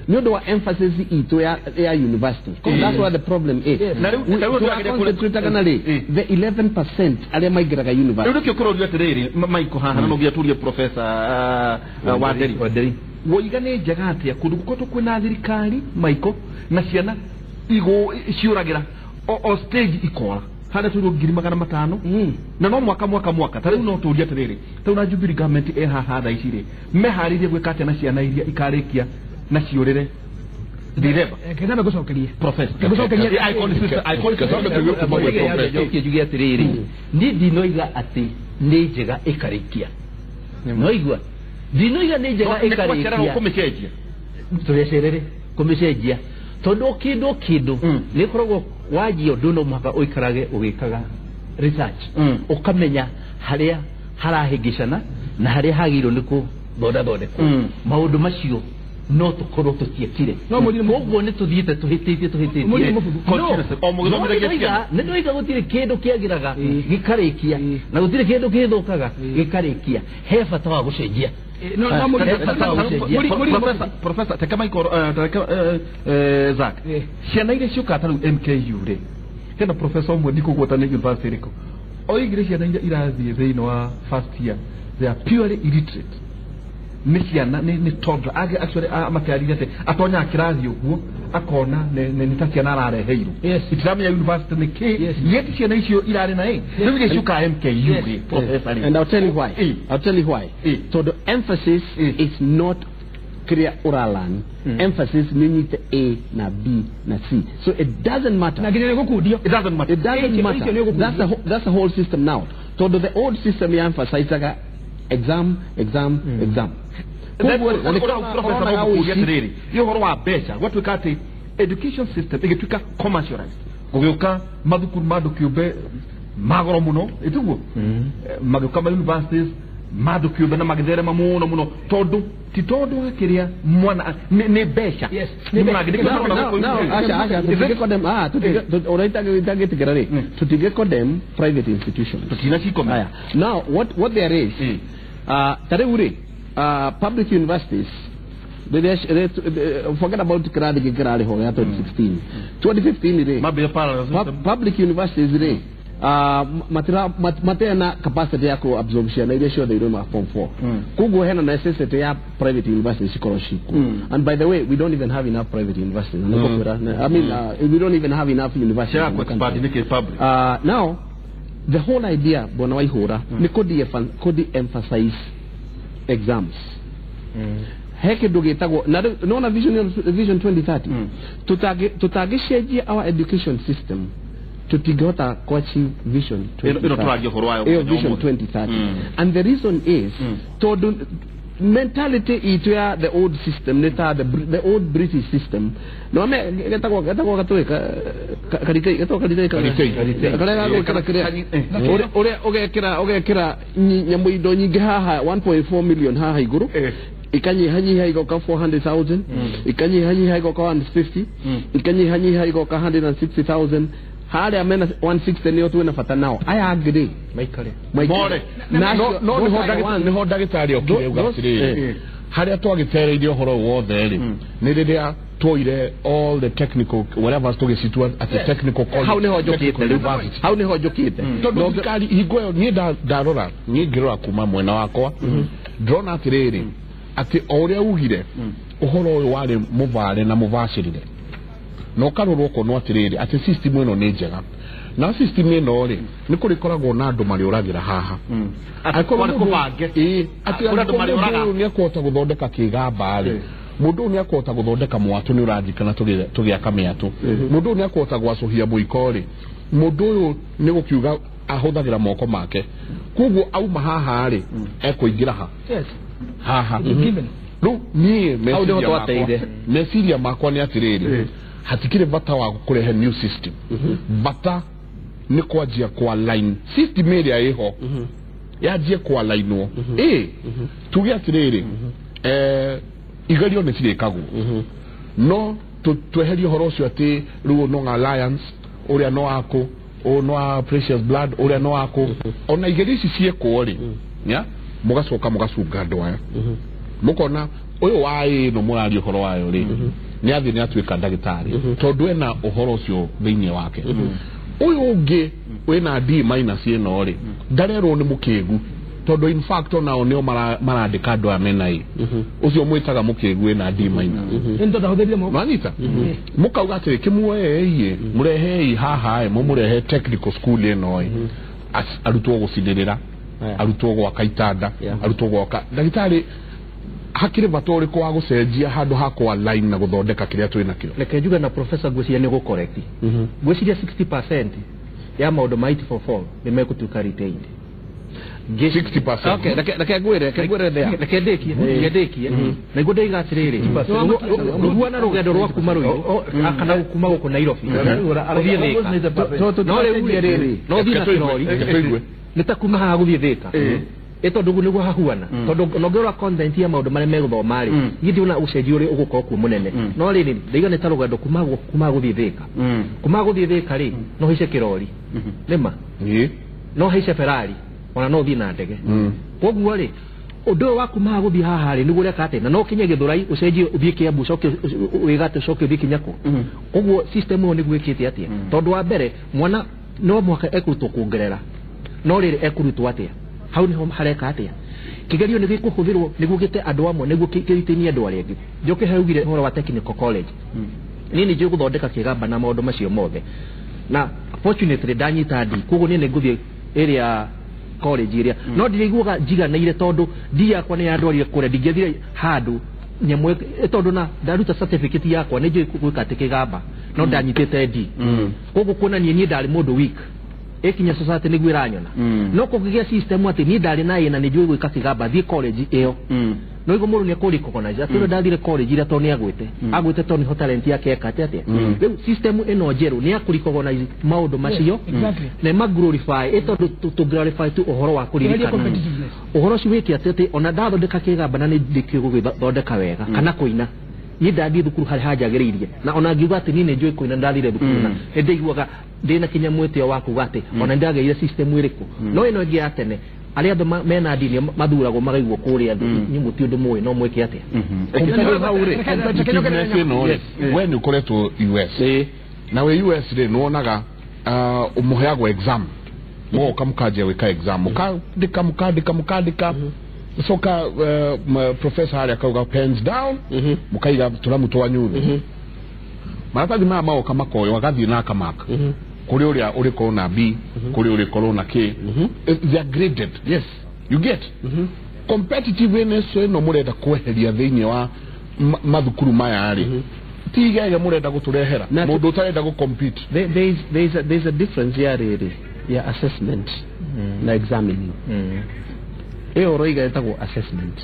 nĩ ũndũ wa emphasis itũ ya university. That's where the problem is. Na rĩu tũragĩrĩa na rĩ the 11% arĩa maingĩraga university. Rĩu nĩkĩo kũrorio atĩrĩrĩ Michael haha na no nginya tũrie professor Wanderi woiga nĩ njega atĩa kũndũ gũkoretwo kwĩna thirikari Michael na ciana ciũragĩra o stage ikora harĩa tũrĩ 500 na no mwaka ta rĩu no tũrie atĩrĩrĩ ta rĩu na Jubilee government ĩ haha thaa ici rĩ meharĩirie gwĩka atĩa na ciana iria ikarĩkia na ciũrĩre Direba kĩnyambe gũcokerie professor gũcokerie icon sister icon sister njuge atĩrĩrĩ niĩ ndinoiga atĩ nĩ njega ĩkarĩkia noigua ndinoiga nĩ njega ĩkarĩkia kũmĩcenjia tũrecerere kũmĩcenjia tondũ kĩndũ nĩ ĩkoragwo wanjia ũndũ no mũhaka ũikarage ũgĩkaga research ũkamenya harĩa harahĩngĩcana na harĩa hagĩrĩirwo nĩ kũthondathondekwo maũndũ macio no tũkorwo tũtiekire koguo nĩ tũthiĩte tũhĩtĩtie nĩ ndoiga gũtirĩ kĩndũ kĩagĩraga gĩkarĩkia na gũtirĩ kĩndũ gĩthũkaga gĩkarĩkia he bata wa gũcenjia. Professor teka Michael teka Zack ciana iria ciũkaga ta rĩu MKU rĩ hena professor ũmwe ndikũgwata nĩ university ĩrĩkũ oigire ciana iria irathiĩ thĩinĩ wa first year they are purely illiterate nĩ ciana nĩ toddler actually amatarĩria atĩ atonyaga kĩrathi ũguo akona nĩ ta ciana arareheirwo itiramenya university nĩ kĩ yet ciana icio irarĩ na rĩu iria ciũkaga MKU rĩ professor And I'll tell you why. I'll tell you why. So the emphasis is not clear uralan. Emphasis nĩ nyite A na B na C. So it doesn't matter. Na nginya nĩ gũkundio. It doesn't matter. It doesn't matter. That's the whole system now. So the old system emphasizes Exam, exam, exam. Nĩ ũhoro wa mbeca gwatuĩka atĩ education system ĩgĩtuĩka commercialized, gũgĩũka mathukuru ma andũ kĩũmbe magoro mũno, ĩtiguo magĩũka ma universities ma andũ kĩũmbe na magĩtherema mũno mũno, tondũ ti tondũ wa kĩrĩa mwana nĩ mbeca. Tũtingĩgĩtĩkĩra rĩ, tũtingĩ condemn private institutions. Tũtinacikoma. Now what there is, ta rĩu rĩ, public universities, forget about kĩrathi gĩkĩ kĩrarĩ ho ya 2016, 2015 rĩ, public universities rĩ, matena capacity ya ku absorb ciana iria ciothe irĩ form 4. Koguo hena necessity ya private universities cikorwo ciku. And by the way, we don't even have enough private universities. I mean, we don't even have enough universities. Now the whole idea, Bwana Waihura, nĩ kũdi emphasize exams. He kĩndũ gĩtagwo na nona vision 2030, tutangĩcenjia our education system tutingĩhota ku achieve vision 2030. Vision 2030. And the reason is tondũ mentality itu ya the old system, nĩ ta the old British system. No me getagwo gatũĩ karitei, getagwo karitei karĩa gagwĩkĩra kĩrĩa ũrĩa ũgekĩra nyamũ indo nyingĩ haha 1.4 million haha igũrũ, ikanyihanyiha igoka 400,000, ikanyihanyiha igoka 150, ikanyihanyiha igoka 160,000. Harĩa mena 160 nĩo twĩna bata nao, aya angĩ rĩ maikare more. No nĩho ndagĩtarĩ okire uga atĩrĩrĩ, harĩa twagĩtereirie ũhoro wothe rĩ, nĩ rĩrĩa tuoire all the technical whatever tũgĩcitua at technical college. Hau nĩho njũkĩte rĩu, hau nĩho njũkĩte. Tondũ thirikari hingo ĩyo niĩ ndarora, niĩ ngĩrora kuma mwena wakwa ndĩrona atĩrĩrĩ, atĩ o ũrĩa ugire ũhoro ũyũ warĩ mũvare na mũbacĩrĩre, na ũkarorwo ũkonwo atĩrĩrĩ atĩ system ĩno nĩ njega, na system ĩno rĩ nĩ kũrĩkoragwo na andũ marĩũragĩra haha, atĩ mũndũ nĩ ekũhota gũthondeka kĩgamba rĩ, mũndũ ũyũ nĩ ekũhota gũthondeka mwatũ, nĩ ũranjikana tũgĩaka mĩatũ, mũndũ ũyũ nĩ ekũhota gwacũhia mũiko rĩ, mũndũ ũyũ nĩ gũkiuga ahũthagĩra moko make, koguo auma haha rĩ ekũingĩra ha haha. Rĩu niĩ meciria makwa nĩ atĩrĩrĩ, hatikĩrĩ bata wa kũrehe new system, bata nĩ kwanjia kwa line system ĩrĩa ĩho yanjie kwa line-wo. Tuge atĩrĩrĩ, igerio nĩ cirĩkagwo, no tweherie ũhoro ũcio atĩ rĩu no alliance ũrĩa no akũ, ũyũ no wa Precious Blood, ũrĩa no akũ, ona igerio ici ciĩkwo rĩ, mũgacoka mũgacunga andũ aya, mũkona ũyũ wa ĩno mũraria ũhoro wayo rĩ, nĩ athiĩ nĩ atuĩka ndagĩtarĩ tondũ ena ũhoro ũcio thĩinĩ wake. Ũyũ ũngĩ wĩna D minus ĩno rĩ, ndarerwo nĩ mũkĩgu, tondũ in fact onao nĩo marandĩka andũ aya mena ĩ, ũcio mwĩtaga mũkĩgu wĩna D minus. Nwanyita mũkauga atĩrĩ, kĩmuoei mũrehei haha, mũmũrehe technical school ĩno ĩ, arutwo gũcinĩrĩra, arutwo gwaka itanda, arutwo gwaka ndagĩtarĩ. Hakĩrĩ bata ũrĩkũ wa gũcenjia handũ ha kwa line na gũthondeka kĩrĩa twĩ nakĩo? Reke njuge na professor ngwĩciria nĩ gũcorrect. Ngwĩciria 60% ya maũndũ ma 844 nĩ megũtuĩka retained. 60%. Okay, reke ngwĩre there. Reke ndĩkie. Na nĩguo ndĩiga atĩrĩrĩ, rũhuana rũgendo rwa kuma Rũirũ kana kuma gũkũ Nairobi ũthiĩ Thĩka, no rĩu rĩ no ũthiĩ na kĩrori, nĩ ta kuma haha gũthiĩ Thĩka, ĩtondũ ũguo nĩguo hahuana, tondũ nongĩrora content ya maũndũ marĩa megũthoma rĩ, niĩ ndiona ũcenjio ũrĩa ũgũkorwo kuo mũnene. No rĩrĩ ndaiga nĩ ta rũgendo kuma gũthiĩ Thĩka, kuma gũthiĩ Thĩka rĩ, no haice kĩrori nĩma, no haice Ferrari, ona no ũthiĩ na ndege. Koguo rĩ ũndũ ũyũ wa kuma gũthiĩ haha rĩ nĩguo ũreka atĩ na no ũkinye Gĩthũrai ũcenjie ũthiĩ Kĩambu, ũcoke wĩgate, ũcoke ũthiĩ kinya kũ. Koguo system ĩyo nĩguo ĩkĩte atĩa, tondũ wa mbere mwana no mũhaka ekũrutwo kuongerera, no rĩrĩ ekũrutwo atĩa, hau niho hareka atĩa, kĩgerio nĩ gĩkũhũthĩrwo nĩguo gĩte andũ amwe, nĩguo kĩritĩnie andũ arĩa angĩ. Njoke haugire ũhoro wa technical college, niĩ nĩ njũĩ gũthondeka kĩgamba na maũndũ macio mothe, na fortunately ndanyita D, koguo niĩ nĩ ngũthiĩ ĩrĩa college ĩrĩa, no ndiraiguaga njiganĩire tondũ D yakwa nĩ yandwarire kũrĩa, ndingĩathire handũ nyamũ tondũ na ndaruta certificate yakwa nĩ njũĩ gwĩka atĩ kĩgamba, no ndanyitĩte D. Koguo kuonania niĩ ndarĩ mũndũ weak. Ĩkinya society nĩguo ĩranyona. No kũngĩgĩa system atĩ niĩ ndarĩ na ĩna nĩ njũĩ gwĩka kĩgamba thiĩ college ĩyo. No iguo mũndũ nĩ ekũ-recognize atĩ ũrĩa ndathire college ira tondũ nĩ agwĩte. Agwĩte tondũ nĩho talent yake eka atĩa atĩa. Rĩu system ĩno njerũ nĩ ya kũ-recognize maũndũ macio na ĩma glorify ĩ tondũ tũ glorify tu ũhoro wa kũririkana. Competitiveness. Ũhoro ũcio wĩke atĩ atĩ ona ndathondeka kĩgamba na nĩ ndĩkĩũĩ gũgĩthondeka wega kana kũina. Niĩ ndathiĩ thukuru harĩa hanjagĩrĩirie na ona ngiuga atĩ niĩ nĩ njũĩ kũina ndathire thukuru na nĩ ndaiguaga ndĩna kinya mwĩtĩo wa kuga atĩ ona nĩndagĩire system ĩrĩkũ. No ĩno ĩngĩ ya tene arĩa andũ mena ndini mathuragwo magaigwo kũrĩa thĩ inyuĩ mũti ũndũ mũĩ no mwĩke atĩa. Hau rĩ, competitiveness ĩno rĩ, we nĩ ũkoretwo US na wĩ US rĩ nĩwonaga mũheagwo exam mũgoka mũkanjia gwĩka exam mũkandĩka mũkandĩka mũkandĩka coka professor harĩa akauga pens down mũkaiga tũramu twanyu thĩ maratathi maya magoka makoywo agathiĩ na akamaka kũrĩ ũrĩa ũrĩkorwo na B kũrĩ ũrĩkorwo na K. They are graded. Yes. You get competitiveness ĩno mũrenda kweheria thĩinĩ wa mathukuru maya rĩ ti igege mũrenda gũtũrehera Na mũndũ ũtarenda gũ compete. There is a difference ya rĩrĩ ya assessment na examining. Ĩyo ũroiga ĩtagwo assessment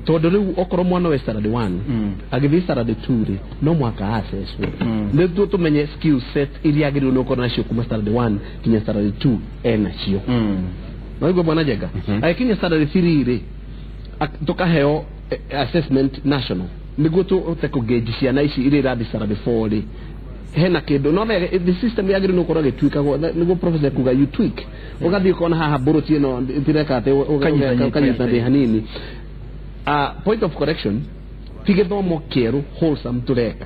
tondũ rĩu okorwo mwana we standard 1 agĩthiĩ standard 2 rĩ no mwaka assesswo nĩguo tũmenye skill set iria agĩrĩirwo nĩ gũkorwo nacio kuma standard 1 nginya standard 2 enacio. Naigua bwana Njenga agĩkinya standard 3 rĩ tũkaheo assessment national nĩguo tũhote kũgauge ciana ici iria irathiĩ standard 4 rĩ hena kĩndũ no the system yagĩrĩirwo nĩ gũkorwo ĩgĩtuĩkagwo nĩguo professor kuga you tweak ũgathiĩ ũkona haha mbũrũti ĩno ĩtireka atĩ ũkanyitanĩria hanini. Point of correction ti gĩthomo kĩerũ wholesome tũreka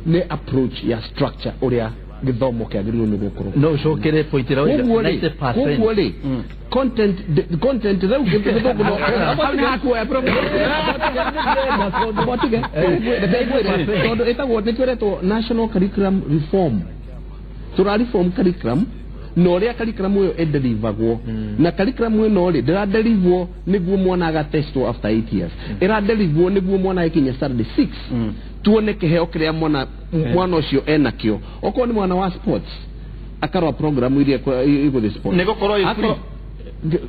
nĩ approach ya structure ũrĩa gĩthomo kĩagĩrĩirwo nĩ gũkorwo. No ũcokere point ĩrĩa oiga, Koguo rĩ, 90%. koguo rĩ content rĩu gĩthũngũ no Hau nĩ hakuoya Botige tondũ ĩtagwo nĩ twĩretwo national curriculum reform tũra reform curriculum na ũrĩa curriculum ĩyo ĩdelivagwo na curriculum ĩno rĩ ndĩradelivwo nĩguo mwana agatestwo after 8 years ĩradelivwo nĩguo mwana agĩkinya standard 6 tuone kĩheo kĩrĩa mwana ũcio enakĩo okorwo nĩ mwana wa sports akarora program iria igũthiĩ sports Nĩ gũkorwo ĩ free.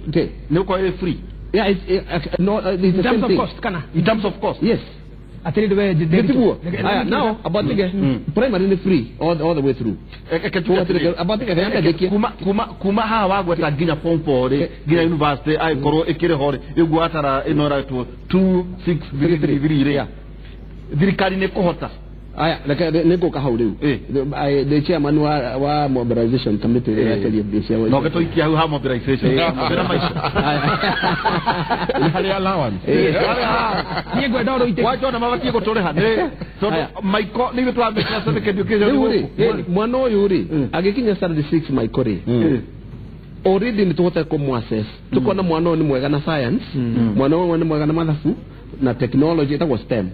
Okay. Nĩ gũkorwo ĩ free. Yeah, it's, no, it's the In same terms of thing. cost kana In terms of cost. Yes. atĩrĩrĩ we Nĩtiguo. Aya, now about the primary nĩ free all the way through. About the ndĩkie. Kuma haha wagweta nginya form 4 rĩ nginya university agĩkorwo ĩkĩrĩ ho rĩ ĩguo atara ĩno ĩratwo 2 6 3 3 3 rĩ thirikari nĩ kũhota. Aya, reke nĩ ngũka hau rĩu. The chairman wa mobilization committee ĩracaria mbia cia No gĩtũikia hau ha mobilization. Kwĩna maica. Nĩ harĩ allowance. Niĩ ngwenda ũrĩa ũitĩke. Wachona mabatiĩ gũtũrĩha nĩ tondũ maiko nĩ ithuĩ tũramĩkĩra civic education Rĩu rĩ gũkũ. mwana ũyũ rĩ agĩkinya standard 6 maiko rĩ already nĩ tũhote kũmũ-assess tũkona mwana ũyũ nĩ mwega na science mwana ũyũ nĩ mwega na mathabu na technology ĩtagwo STEM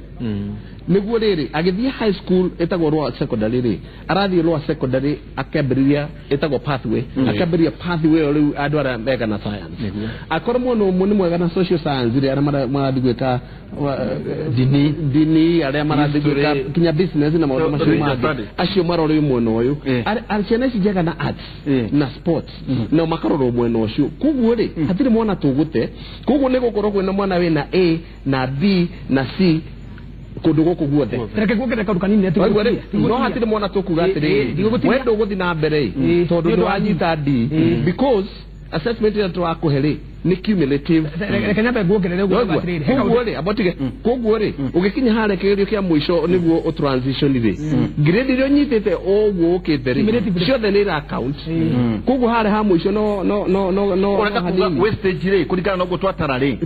nĩguo rĩrĩ agĩthiĩ high school ĩtagwo lower secondary rĩ arathiĩ lower secondary akĩambĩrĩria ĩtagwo pathway akĩambĩrĩria pathway ĩyo rĩu andũ arĩa mega na science akorwo mwana ũmwe nĩ mwega na social science rĩ arĩa marathiĩ gwĩka dini arĩa marathiĩ gwĩka kinya business na maũndũ macio mangĩ acio marorwo mwena ũyũ ciana ici njega na arts na sports nao makarorwo mwena ũcio koguo rĩ hatirĩ mwana tũgũte koguo nĩ gũkorwo kwĩna mwana wĩna A na B na C kũndũ gũkũ guothe Reke nguongerere kaũndũ kanini nĩ Waigua rĩu no hatirĩ mwana tũkuga atĩrĩrĩ we ndũgũthiĩ na mbere ĩ tondũ nĩ wanyita D because assessment ĩrĩa tũrakũhe rĩ nĩ cumulative. Reke nyambe nguongerere ũguo atĩrĩrĩ koguo rĩ abotige koguo rĩ ũgĩkinya harĩa kĩgerio kĩa mũico nĩguo ũ transition rĩ grade iria ũnyitĩte ũguo ũkĩte rĩ ciothe nĩ ira count koguo harĩa ha mũico no no no no no Ũrenda kuga wastage rĩ kũringana na ũguo twatara rĩ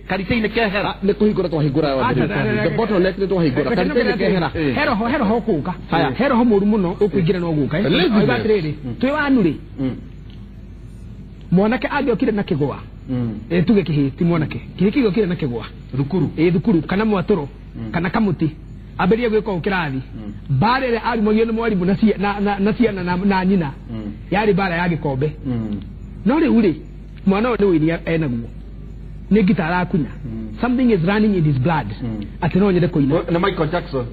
karitei nĩ kehera nĩ kũhingũra twahingũra the bottleneck nĩ twahingũra karitei nĩ kehera heroho heroho ũkũka heroho mũru mũno ũkũingĩra no gũka atĩrĩrĩ twĩ wanu rĩ mwanake angĩokire na kĩgwa tuge kĩhĩ ti mwanake kĩhĩ kĩgĩokire na kĩgwa thukuru thukuru kana mwatũro kana kamũtĩ ambĩrĩrie gwĩka ũũ kĩrathi mbara ĩrĩa arimagio nĩ mwarimũ na ciana na nyina yarĩ mbara ya gĩkombe no rĩu rĩ mwana ũyũ nĩ wĩini enaguo nĩ ngita arakunya something is running in his blood atĩ no nyende kũina na Michael Jackson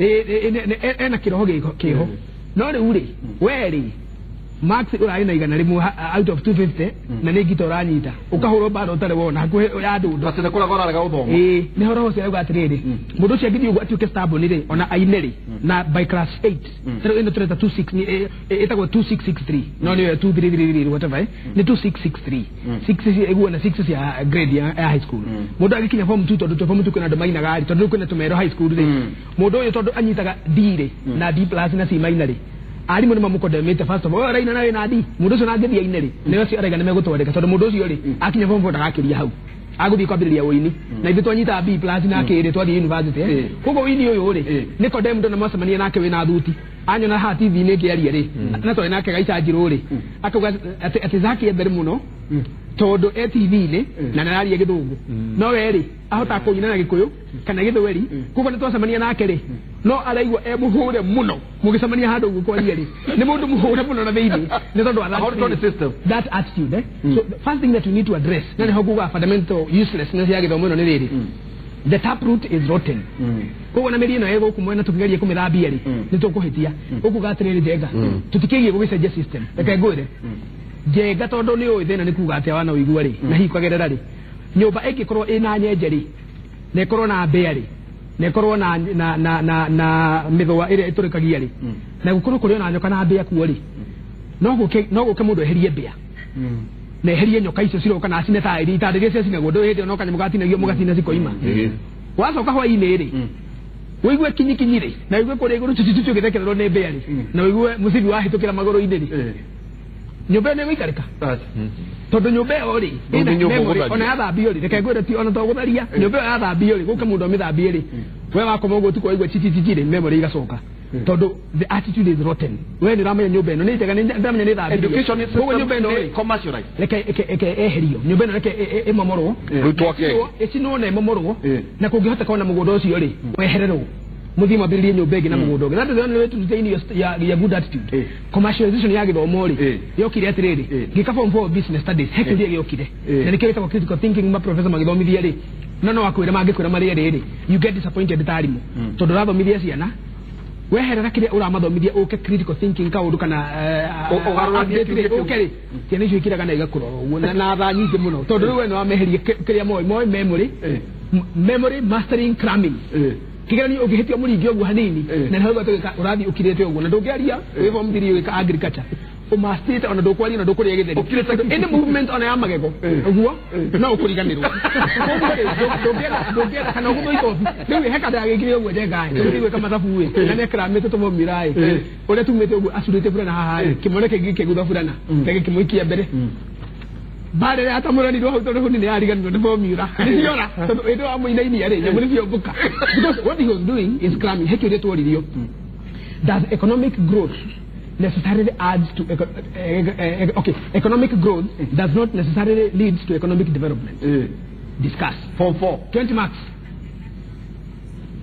ena kĩroho kĩho no rĩu rĩ we rĩ Max ũrarĩ na 100 out of 250 na nĩ ngita ũranyita ũkahũrwo mbara ũtarĩ wona hakuhĩ ya ndũndũ atĩ nĩ kũraga ũrarega gũthoma. Ĩĩ nĩ horo ũcio arauga atĩrĩrĩ mũndũ ũcio angĩthiĩ ũguo atuĩke stubborn rĩ ona aine rĩ na by class 8 rĩu ĩno tũreta 26 nĩ ĩtagwo 2663 no nĩyo 2333 whatever nĩ 2663 6 ĩguo na 6 cia grade ya high school. Mũndũ agĩkinya form 2 tondũ form 2 kwĩna andũ mainaga rĩ tondũ kwĩna tũmero high school rĩ mũndũ ũyũ tondũ anyitaga D rĩ na D plus na C minor rĩ arimũ nĩ mamũkondemĩte first of all araina nawe na D mũndũ ũcio nangĩthiĩ aine rĩ nĩ ũcio araiga nĩ megũtwandĩka tondũ mũndũ ũcio rĩ akinya form 4 ndagakĩria hau agũthiĩ kwambĩrĩria ũini na ithuĩ twanyita B plus na kĩrĩ twathiĩ university koguo ũini ũyũ rĩ nĩ condemned na mwacemania nake wĩna thuti anyona haha TV-inĩ ngĩaria rĩ na twarĩ nake gaicanjirũ rĩ akauga atĩ Zaki e mbere mũno tondũ e TV-inĩ na nĩararia gĩthũngũ no we rĩ ahotaga kũina na gĩkũyũ kana gĩthweri koguo nĩ twacemania nake rĩ no araigua e mũhũre mũno mũgĩcemania handũ ũguo kwaria rĩ nĩ mũndũ mũhũre mũno na thĩinĩ nĩ tondũ wa that attitude. So the first thing that you need to address na nĩho nguga fundamental uselessness ya gĩthomo ĩno nĩ rĩrĩ the tap root is rotten. Koguo na mĩri ĩno ĩgũkũ mwena tũkĩgeria kũmĩthambia rĩ nĩ tũkũhĩtia ũkuga atĩrĩrĩ Njenga tũtikĩgiĩ gũgĩcenjia system reke ngwĩre Njenga tondũ nĩ ũĩ thĩna nĩ kuga atĩa wana ũigua rĩ na hihi kwagerera rĩ nyũmba ĩngĩkorwo ĩna nyenje rĩ na ĩkorwo na mbĩa rĩ na ĩkorwo na na na na na mĩthũa ĩrĩa ĩtũrĩkagia rĩ na gũkorwo kũrĩ ona nyoka na mbĩa kuo rĩ no gũke mũndũ eherie mbĩa na eherie nyoka icio ciroka na acine taĩri itanda iria ciacinagwo ndũĩ hĩndĩ ĩyo no kanyamũ gatinagio mũgatina cikoima wacoka hwainĩ rĩ ũigue kinyikinyi rĩ na ũigue kũrĩa igũrũ cucucucu ũgĩthekererwo nĩ mbĩa rĩ na ũigue mũcibi wahĩtũkĩra magũrũ-inĩ rĩ nyũmba ĩyo nĩĩgũikarĩka tondũ nyũmba ĩyo rĩ ona yathambio rĩ reke ngwĩre ti ona to gũtharia nyũmba ĩyo yathambio rĩ gũke mũndũ amĩthambie rĩ we wakoma ũguo ũtukũ waigua chichichichi rĩ memory igacoka tondũ the attitude is rotten. We nĩ ũramenya nyũmba ĩno nĩ njega nĩ ndĩramenya nĩ thambirio koguo nyũmba ĩno rĩ commercialize reke eherio nyũmba ĩno reke ĩmomorwo ĩcinwo na ĩmomorwo na kũngĩhoteka ona mũgũnda ũcio rĩ wehererwo muthii mwambĩrĩrie nyũmba ĩngĩ na mũgũnda ũngĩ. That is the only way to retain your good attitude. Commercialization ya gĩthomo rĩ yokire atĩrĩrĩ ngĩka form 4 business studies he kĩũria gĩokire na nĩkĩo gĩtagwo critical thinking ma professor magĩthomithia rĩ no wakwĩra mangĩkwĩra marĩa rĩrĩ you get disappointed ta arimũ tondũ ũrathomithia ciana weherera kĩrĩa ũramathomithia ũke critical thinking kaũndũ kana ũke rĩ ciana icio ikiraga na igakũrora ũguo na thaa nyingĩ mũno tondũ rĩu we nĩwameherie kĩrĩa moĩ memory mastering cramming kigeranio ũngĩhĩtia mũringi ũguo hanini na nĩho ũgatuĩka ũrathiĩ ũkirĩte ũguo na ndũngĩaria wĩ form 3 ũgĩka agriculture ũmastĩte ona ndũkwaria na ndũkũrĩa gĩtheri any movement ona ya magego ũguo no ũkũriganĩrwo ndũngĩenda kana ũgũthwo ikobi rĩu he kanda yagĩkire ũguo Njenga ĩ tũgĩthiĩ gwĩka mathabu ĩ na nĩekramĩte tũmomira ĩ ũrĩa tumĩte ũguo acurĩte burana haha ĩ kĩmwana kĩngĩ kĩgũtha burana na gĩkĩmũikia mbere bare ya tamũranirwo hau tondũ huni nĩyariganĩrwo nĩ formula nĩciora tondũ hĩndĩ wa mũinainia rĩ nyamũ nĩciomboka because what he was doing is cramming. He kĩũria tworirio does economic growth necessarily adds to economic growth does not necessarily leads to economic development. Discuss form 4 20 marks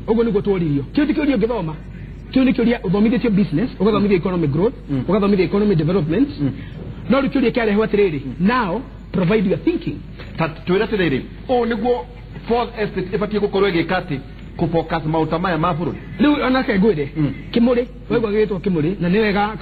ũguo nĩguo tworirio kĩu ti kĩũria ũngĩthoma kĩu nĩ kĩũria ũthomithĩtio business ũgathomithia economic growth ũgathomithia economic development no rĩu kĩũria kĩarehwo atĩrĩrĩ now provide your thinking ta twĩre atĩrĩrĩ ũũ nĩguo fourth estate ĩbatiĩ gũkorwo ĩgĩka atĩ kũfocus maũta maya ma bũrũri rĩu onake ngwĩre kĩmũrĩ waigua gĩgĩtwo kĩmũrĩ na nĩ wega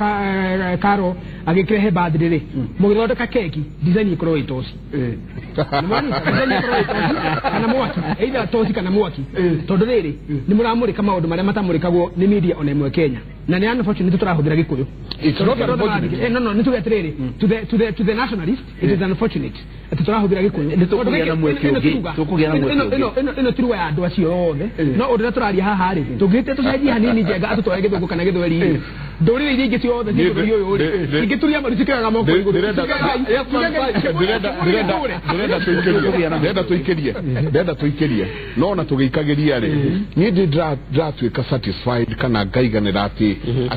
Karo agĩkĩrehe birthday rĩ mũgĩthondeka keki design ĩkorwo ĩ toci design ĩkorwo ĩ toci kana mwaki either toci kana mwaki tondũ rĩrĩ nĩ mũramũrĩka maũndũ marĩa matamũrĩkagwo nĩ media ona ĩmwe Kenya na nĩ unfortunate tũrahũthĩra gĩkũyũ. It's not unfortunate. No nĩ tuge atĩrĩrĩ to the nationalist it is unfortunate atĩ tũrahũthĩra gĩkũyũ ĩno ti ruga ya andũ acio othe no ũndũ ũrĩa tũraria haha rĩ tũngĩhĩtia tũcenjie hanini Njenga atũtware gĩthũngũ kana gĩthweri rĩ ndũrĩrĩ iria ingĩ ciothe ciĩ bũrũri ũyũ rĩ ingĩturia maru cikĩraga moko igũrũ. Ndĩrenda tũikĩrie no ona tũgĩikagĩria rĩ niĩ ndĩratuĩka satisfied kana ngaiganĩra atĩ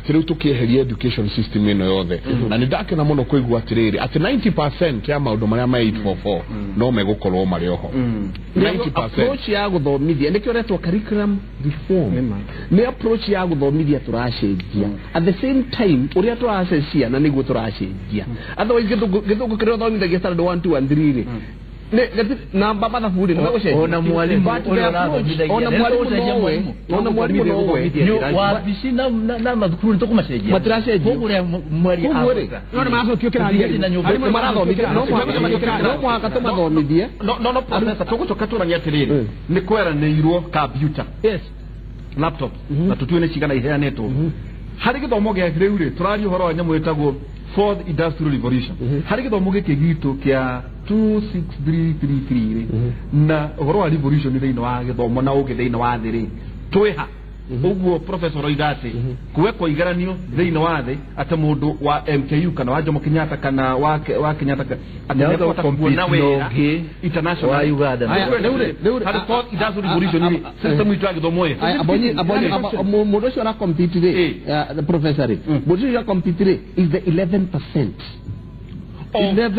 rĩu tũkĩeheria education system ĩno yothe na nĩ ndakena mũno kũigua atĩrĩrĩ atĩ 90% ya maũndũ marĩa ma 844 no megũkorwo marĩ oho 90% approach ya gũthomithia nĩkĩo ũretwo curriculum reform nĩ approach ya gũthomithia tũracenjia at the same time ũrĩa tũracenjia na nĩguo tũracenjia otherwise gĩthũngũ kĩrĩa ũthomithagia standard 1 2 and 3 rĩ Namba mathabu-rĩ nĩ megũcenjia. Ona mwalimu ũrĩa ũrathomithagia, Ona mwalimu nowe, ona mwalimu nowe. Wabici na mathukuru nĩ tũkũmacenjia. Matiracenjio. Koguo ũrĩa mwaria Koguo rĩ, No nĩ maracokio kĩrathi. Na nyũmba. Arimũ marathomithia, no mũhaka tũmathomithie. No professor, tũgũcoka tũranie atĩrĩrĩ, nĩ kweranĩirwo computer. Yes. Laptop. Na tũtue nĩ cigana iheanĩtwo. Harĩ gĩthomo gĩa rĩu rĩ, tũraria ũhoro wa nyamũ ĩtagwo fourth industrial revolution. Harĩ gĩthomo gĩkĩ gitũ kĩa 26333 rĩ, na ũhoro wa revolution thĩinĩ wa gĩthomo na ũgĩ thĩinĩ wa thĩ rĩ, twĩha ũguo professor oiga atĩ kuwekwo igeranio thĩinĩ wa thĩ atĩ mũndũ wa MKU kana wa Jomo Kenyatta kana wa Kenyatta atĩ nĩekũhota kuona wĩra international wa Uganda. Harĩ fourth industrial revolution rĩ, system itũ ya gĩthomo ĩ. Abonyi mũndũ ũcio ũra compete rĩ, the professor rĩ, mũndũ ũcio ũra compete rĩ is the 11%. 11.